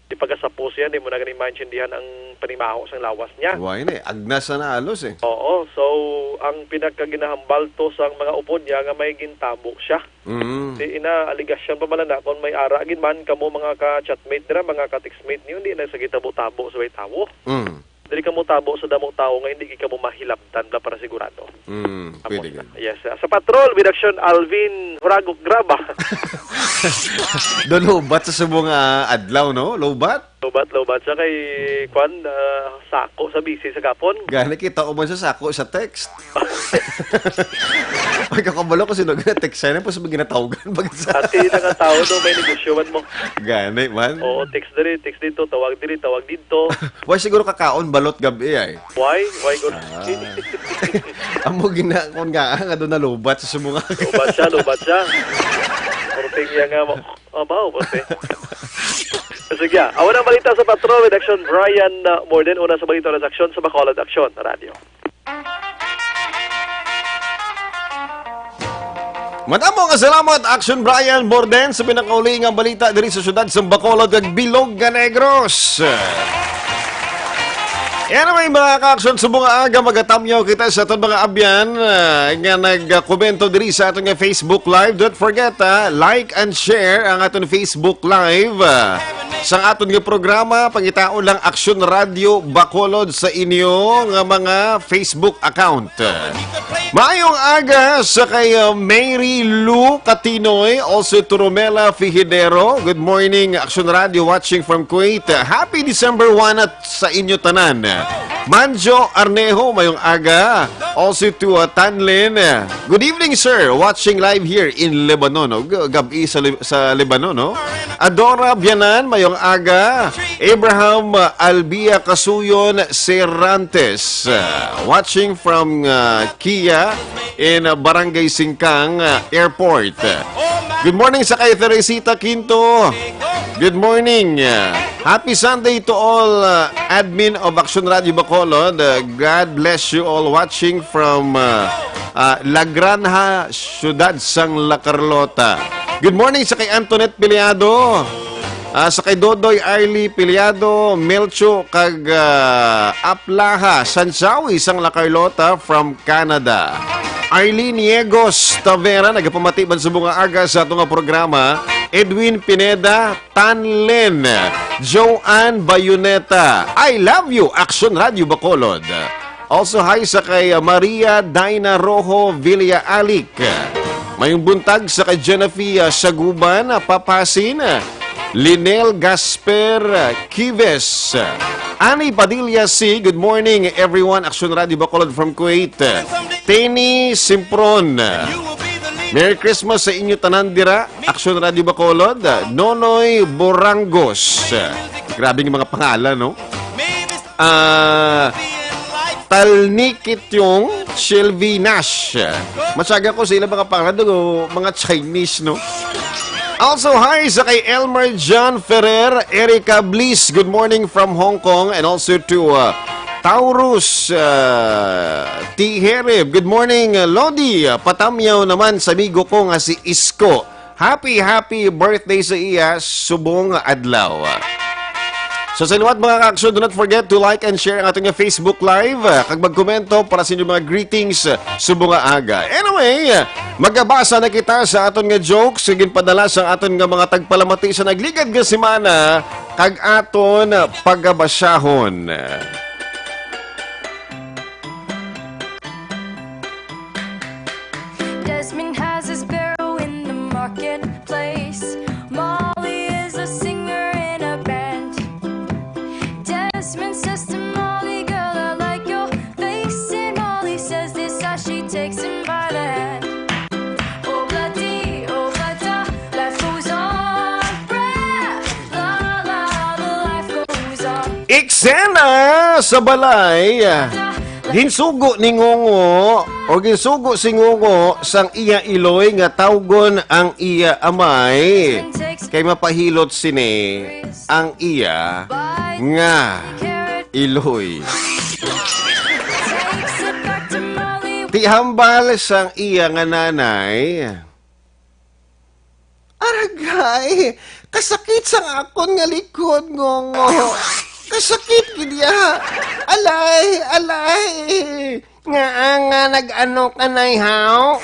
Di pagkasapos yan, di mo na gani maintindihan ang panimaho sang lawas niya. Why ni? Agnas na na alos eh. Oo, so ang pinakaginahambal to sang mga upod niya nga may gintabo siya. Mm. Di ina, alegasyon pa man na kung may ara gid man kamo mga ka-chatmate dira, mga ka-textmate niyo, di na sa gitabo-tabo sa way tawo. Mm. Dili kamo tabo sa damo tawo nga hindi gid kamo mahilabtan bla para sigurado. Mm, Tapos pwede na. Gid. Yes, ah, sa patrol, with action, Alvin Huragok Graba. Do lobat sa subong nga adlaw, no? Lobat? Lobat, lobat siya kay, kwan, ah, sako sa bisi sa gapon. Gani kita uban sa sako sa text. Pagkakabalo ko sino gina-text siya, tapos may ginatawgan pag sa Ati na nga tao, no, may negosyo man mo. Gani man. Oo, text diri, text dito, tawag diri, tawag dito. Why siguro kakaon balot gabi ay? Why? Why good? Ah. Amo gina-, kung nga, nga doon nalubat sa sumungag. Lubat siya, lubat siya. Porting niya nga mo. Abaw, porte. Sige, ah. Awan ang balita sa Patrol with Action Brian, uh, Morden. Una sa balita, sa Action sa Bacolod Action Radio. Madamo nga salamat, Action Brian Morden, sa pinakauli nga balita diri sa siyudad sa Bacolod kag Bilog nga Negros. Anyway, mga ka-action, sa mga aga, magatamyaw kita sa aton mga abyan, ah, nga nagkomento diri sa aton nga Facebook Live. Don't forget, ah, like and share ang aton Facebook Live, ah, sa aton nga programa. Pangitaon lang Action Radio Bacolod sa inyo nga mga Facebook account. Maayong aga sa kay, uh, Mary Lou Katinoy, also to Romela Fijidero. Good morning, Action Radio, watching from Kuwait. Happy December one at sa inyo tanan. Manjo Arnejo, mayong aga. Also to, uh, Tanlin. Good evening, sir. Watching live here in Lebanon. No? G-, gab-i sa, Lib-, sa Lebanon, no? Adora Bianan, mayong aga. Abraham, uh, Albia Kasuyon Serantes. Uh, watching from, uh, Kia in, uh, Barangay Singkang, uh, Airport. Good morning sa kay Teresita Quinto. Good morning. Happy Sunday to all, uh, admin of Action Radio Bacolod. Uh, God bless you all watching from, uh, uh, La Granja, Siyudad sang La Carlota. Good morning sa kay Antoinette Piliado, ah, sa kay Dodoy Arlie Piliado, Melcho kag, ah, Aplaha Sansawi sang La Carlota from Canada. Arlene Niegos Tavera, nagapamati man subong nga aga sa ato nga programa. Edwin Pineda, Tanlen, Joanne Bayoneta, I love you, Action Radio Bacolod. Also, hi sa kay Maria Dina Rojo Villa Alic. Mayong buntag sa kay Jennifer Saguban, Papasin, Linel Gasper Kives. Ani Padilla C, good morning, everyone. Action Radio Bacolod from Kuwait. Teni Simpron. Merry Christmas sa inyo tanan dira. Action Radio Bacolod. Nonoy Borangos. Grabe nga mga pangalan, no? Ah, Talnikityong Shelby Nash. Matyaga ko sa ilang mga pangalan, mga Chinese, no? Also, hi sa kay Elmer John Ferrer, Erica Bliss, good morning from Hong Kong, and also to, uh, Taurus, uh, T Herib. Good morning, uh, Lodi. Uh, patamyaw naman sa amigo ko nga si Isko. Happy, happy birthday sa iya subong adlaw. So, sa liwat, mga ka-aksyon, do not forget to like and share ang aton nga Facebook Live, uh, kag magkomento para sa inyong mga greetings, uh, subong nga aga. Anyway, uh, magabasa na kita sa aton nga jokes nga ginpadala sa aton nga mga tagpalamati sa nagligad nga semana, kag aton pagabasahon. Desmond has a sparrow in the marketplace. Molly is a singer in a band. Desmond says to Molly, "Girl, I like your face." And Molly says this as she takes him by the hand. Obladi, oblada, life goes on. Bra, la, la, la, life goes on. Eksena sa balay. Ginsugo ni Ngongo, o ginsugo si Ngongo sang iya iloy nga tawgon ang iya amay, kay mapahilot sini ang iya nga iloy. Ti hambal sang iya nga nanay, "Aragay, kasakit sang akon nga likod, Ngongo. Kasakit gid ya. Alay, alay. Ngaa nga nag-ano ka, nay, haw?"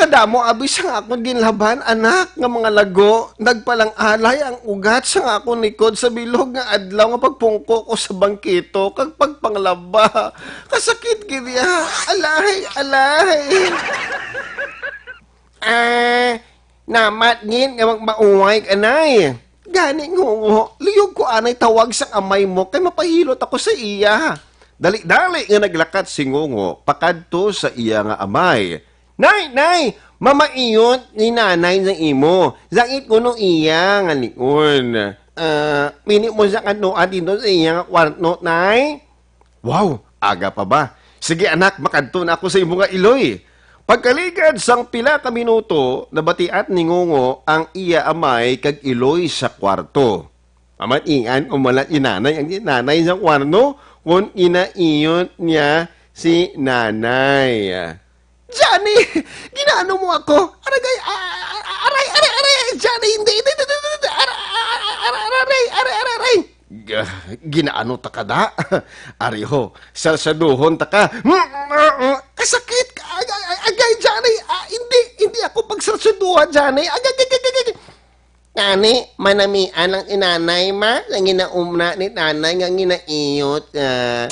"Kadamo abi sang akon ginlaban, anak, nga mga lago. Nagpalang-alay ang ugat sang akon likod sa bilog nga adlaw nga pagpungko ko sa bangkito kag pagpanglaba. Kasakit gid ya. Alay, alay." "Ah, namat gid nga magmaunay ka, nay. Gani, Ngongo, luyog ko anay tawag sang amay mo kay mapahilot ako sa iya." Dali-dali nga naglakat si Ngongo pakadto sa iya nga amay. "Nay, nay, mamaiyot ni nanay sa imo. Sakit kuno iya nga likod. Ah, pwede mo siya kadtuan didto sa iya nga kwarto, nay?" "Wow, aga pa ba? Sige, anak, makadto na ako sa imo nga iloy." Pagkaligad sang pila ka minuto, nabatian ni Ngongo ang iya amay kag iloy sa kwarto. Pamatian ko man lang ni nanay ang nanay sa kwarto kon ginaiyot niya si nanay. "Johnny, ginaano mo ako? Aragay, a-, a-, a-, aray, aray, aray, Johnny, hindi, hindi, hindi, hindi, hindi, ara-, a-, a-, a-, ara-, aray, aray, aray, aray." "G-, ginaano ta ka da?" "Ari ho, sarsaduhon ta ka." "Kasakit ka, ag-, ag-, agay, Johnny, ah, hindi, hindi ako pagsarsaduhan, Johnny. Ag-, ag-, ag-, ag-, ag-, Gani, manamian lang ni nanay, ma, sa ginaumna ni nanay nga ginaiyot, ah."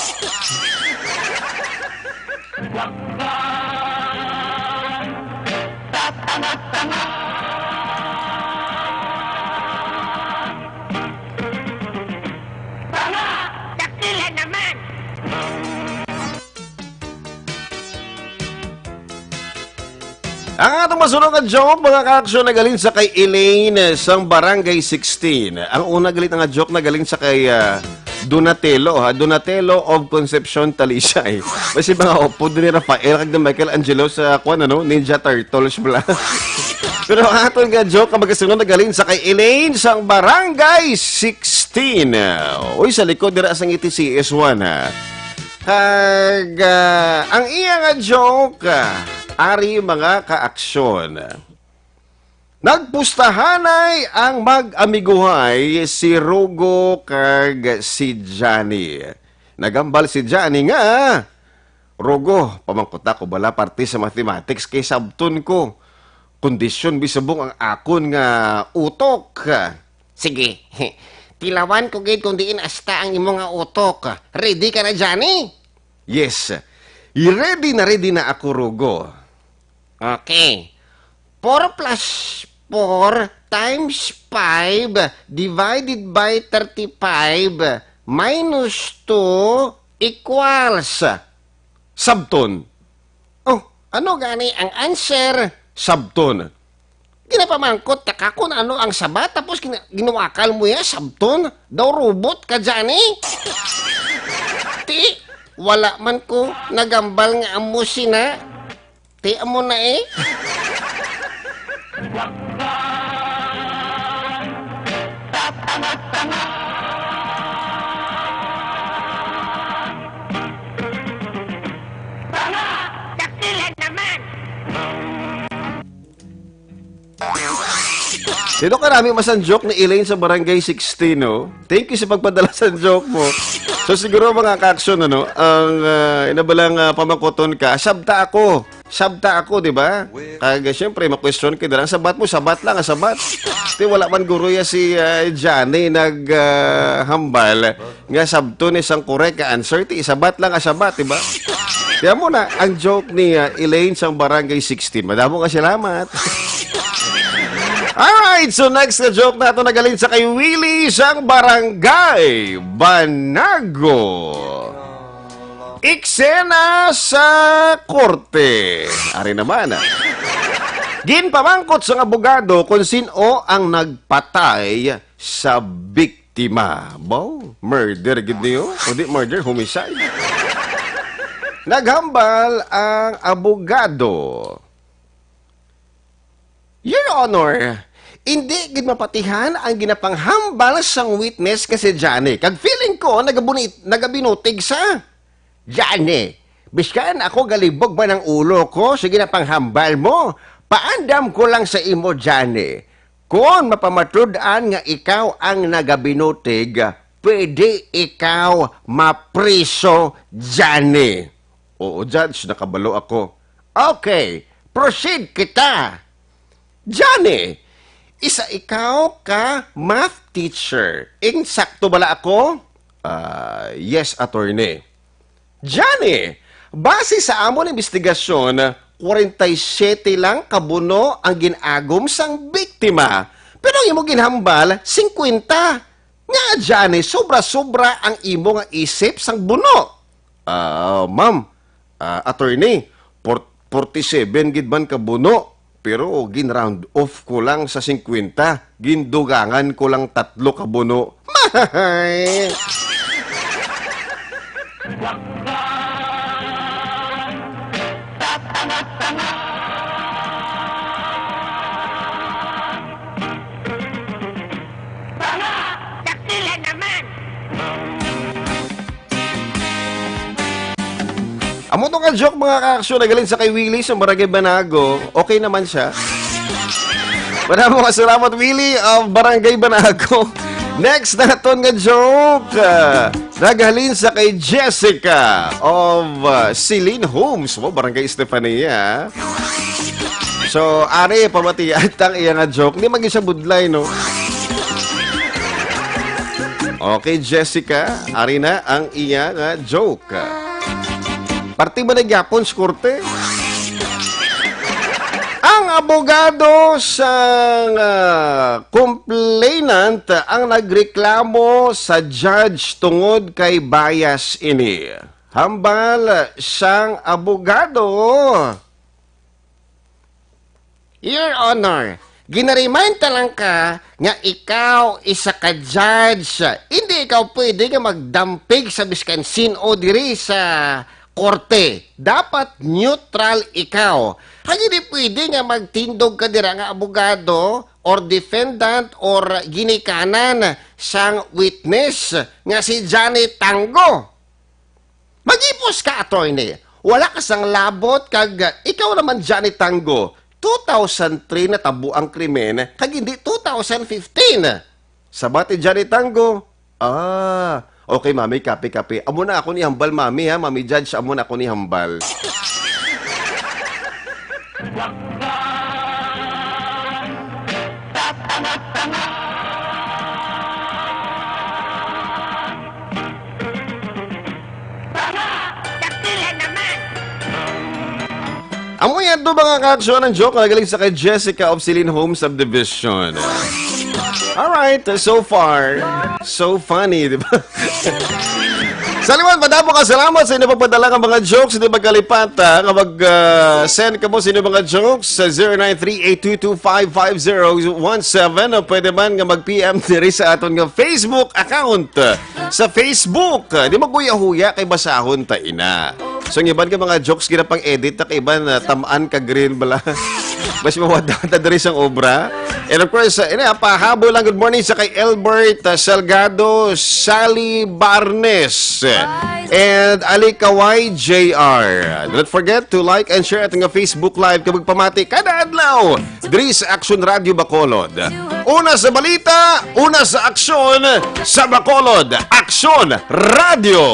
Ang atong masunod nga joke, mga ka-aksyon, nagaling sa kay Elaine sang Barangay sixteen. Ang una galit nga joke nagaling sa kay, ah, Donatello, ha? Donatello of Concepcion, Talisay. May si mga opod ni Rafael kag ni Michelangelo sa, kwan, ano, Ninja Turtles, bla. Pero ang aton nga joke nga magasunod nagaling sa kay Elaine sang Barangay sixteen. Uy, sa likod dira sa ngiti C S one, ha? Kag, ah, ang iya nga joke, ah, ari mga kaaksyon. Nagpustahanay ang mag-amiguhay si Rugo kag si Johnny. Nagambal si Johnny nga, "Rugo, pamangkot ako bala parte sa mathematics kay sabton ko. Kondisyon bisubong ang akon nga utok." "Sige, tilawan ko gid kung diin asta ang imo nga utok. Ready ka na, Johnny?" "Yes, ready na ready na ako, Rugo." "Okay. Four plus four times five divided by thirty-five minus two equals." Sabton. "Oh, ano gani ang answer?" Sabton. Ginapamangkot ta ka kung ano ang sabat, tapos gina-, ginuwakal mo ya, sabton? Daw robot ka, Johnny? Ti, wala man ko nagambal nga amo sina. Ti, amo na eh. Tanga! Dakila naman! Sino ka nami masan joke ni Elaine sa Barangay sixteen, no? Thank you sa pagpadala sa joke mo. So, siguro, mga ka-aksyon, ano, ang, ah, inabalang, ah, pamakuton ka, sabta ako. Sabta ako, di ba? Kag, siyempre, makwestiyon ka dira. Ang sabat mo, sabat lang, ang sabat. Ti, wala man guro ya si, ah, Johnny nag, ah, hambal nga sabton ni sang correct nga answer, ti sabat lang nga sabat, di ba? Kaya mo na, ang joke ni, ah, Elaine sang Barangay sixteen. Madamo nga salamat. Alright, so next na joke nato nagaling sa kay Willie sang Barangay Banago. Eksena sa korte. Ari naman, ah. Ginpamangkot sang abogado kung sin-o ang nagpatay sa biktima. Baw, murder gid niyo? O di murder, homicide. Naghambal ang abogado. Your Honor, hindi gid mapatihan ang ginapanghambal sang witness nga si Johnny. Kag feeling ko, nagabunit-, nagabinutig sa Johnny. Biskan ako galibog man ang ulo ko sa ginapanghambal mo, paandam ko lang sa imo, Johnny. Kon mapamatud-an nga ikaw ang nagabinutig, pwede ikaw mapriso, Johnny. Oo, Judge, nakabalo ako. Okay, proceed kita. Johnny, isa ikaw ka math teacher. Insakto bala ako? Ah, yes, attorney. Johnny, base sa amon investigasyon, kwarenta y siyete lang ka buno ang gin-agom sang biktima, pero ang imo ginhambal, singkwenta. Nga, Johnny, sobra-sobra ang imo nga isip sang buno. Ah, ma'am, ah, attorney, por-, forty-seven gid man ka buno, pero gin-round off ko lang sa singkwenta, gindugangan ko lang tatlo ka buno. Mahay! Tanga! Dakila naman! Amo to nga joke, mga ka-aksyon, nagaling sa kay Willie sa Barangay Banago. Okay naman siya. Maraming salamat, Willie of Barangay Banago. Next naton nga joke, ah, naghalin sa kay Jessica of, ah, Celine Homes, mo, Barangay Estefania. So, ari, pamatian tang iya nga joke. Hindi man siya budlay, no? Okay, Jessica, ari na ang iya nga joke. Parte ba na gyapon sa korte? Ang abogado sang, ah, complainant ang nagreklamo sa judge tungod kay bias ini. Hambal sang abogado. Your Honor, ginaremind ta lang ka nga ikaw isa ka judge. Hindi ikaw pwede nga magdampig sa biskan sin-o diri sa korte. Dapat neutral ikaw. Kag hindi pwede nga magtindog ka dira nga abogado or defendant or ginikanan sang witness nga si Johnny Tango. Maghipos ka, attorney. Wala ka sang labot kag, uh, ikaw naman, Johnny Tango. Two thousand three natabo ang krimen, kag hindi two thousand fifteen. Sabat ni Johnny Tango, "Ah, okay, mami, kape, kape. Amo na akon ihambal, mami, ha, mami judge, amo na akon ihambal." Amo yan to, mga kaaksyon, ang joke na galing sa kay Jessica of Celine Home Subdivision. Alright, so far, so funny, di ba? Sa liwan, madamo ka salamat sa inyo pagpadala nga mga jokes. Hindi magkalipat, ha, nga mag, ah, send ka mo sa inyo mga jokes sa zero nine three eight two two five five zero one seven, o pwede man nga mag-P M diri sa aton nga Facebook account. Sa Facebook, di maghuya-huya kay basahon ta ina. So, ang iban ka mga jokes, ginapang-edit na kay iban na tamaan ka green bala. Mas mawada ta diri sang obra. And of course, uh, ina, pahabol lang, good morning sa kay Elbert, uh, Salgado, Sally Barnes, and Alikaway J R. Do not forget to like and share aton nga Facebook Live kag magpamati kada adlaw diri sa Aksyon Radio Bacolod. Una sa balita, una sa aksyon sa Bacolod, Aksyon Radio.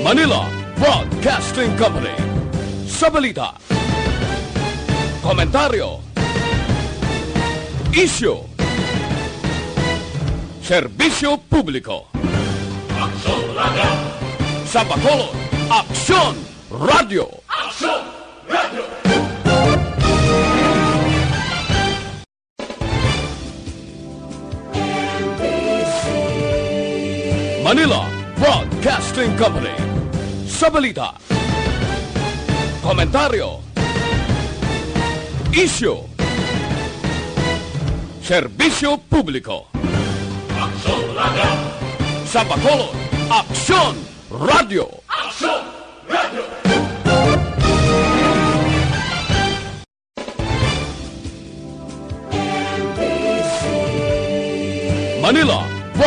Manila Broadcasting Company. Sa balita, komentaryo, isyu, serbisyo publiko. Aksyon Radio. Sa Bacolod, Aksyon Radio. Aksyon Radio. Manila Broadcasting Company. Sa balita, komentaryo, isyu, serbisyo publiko. Aksyon Radio. Sa Bacolod, Aksyon Radio. Aksyon Radio. Manila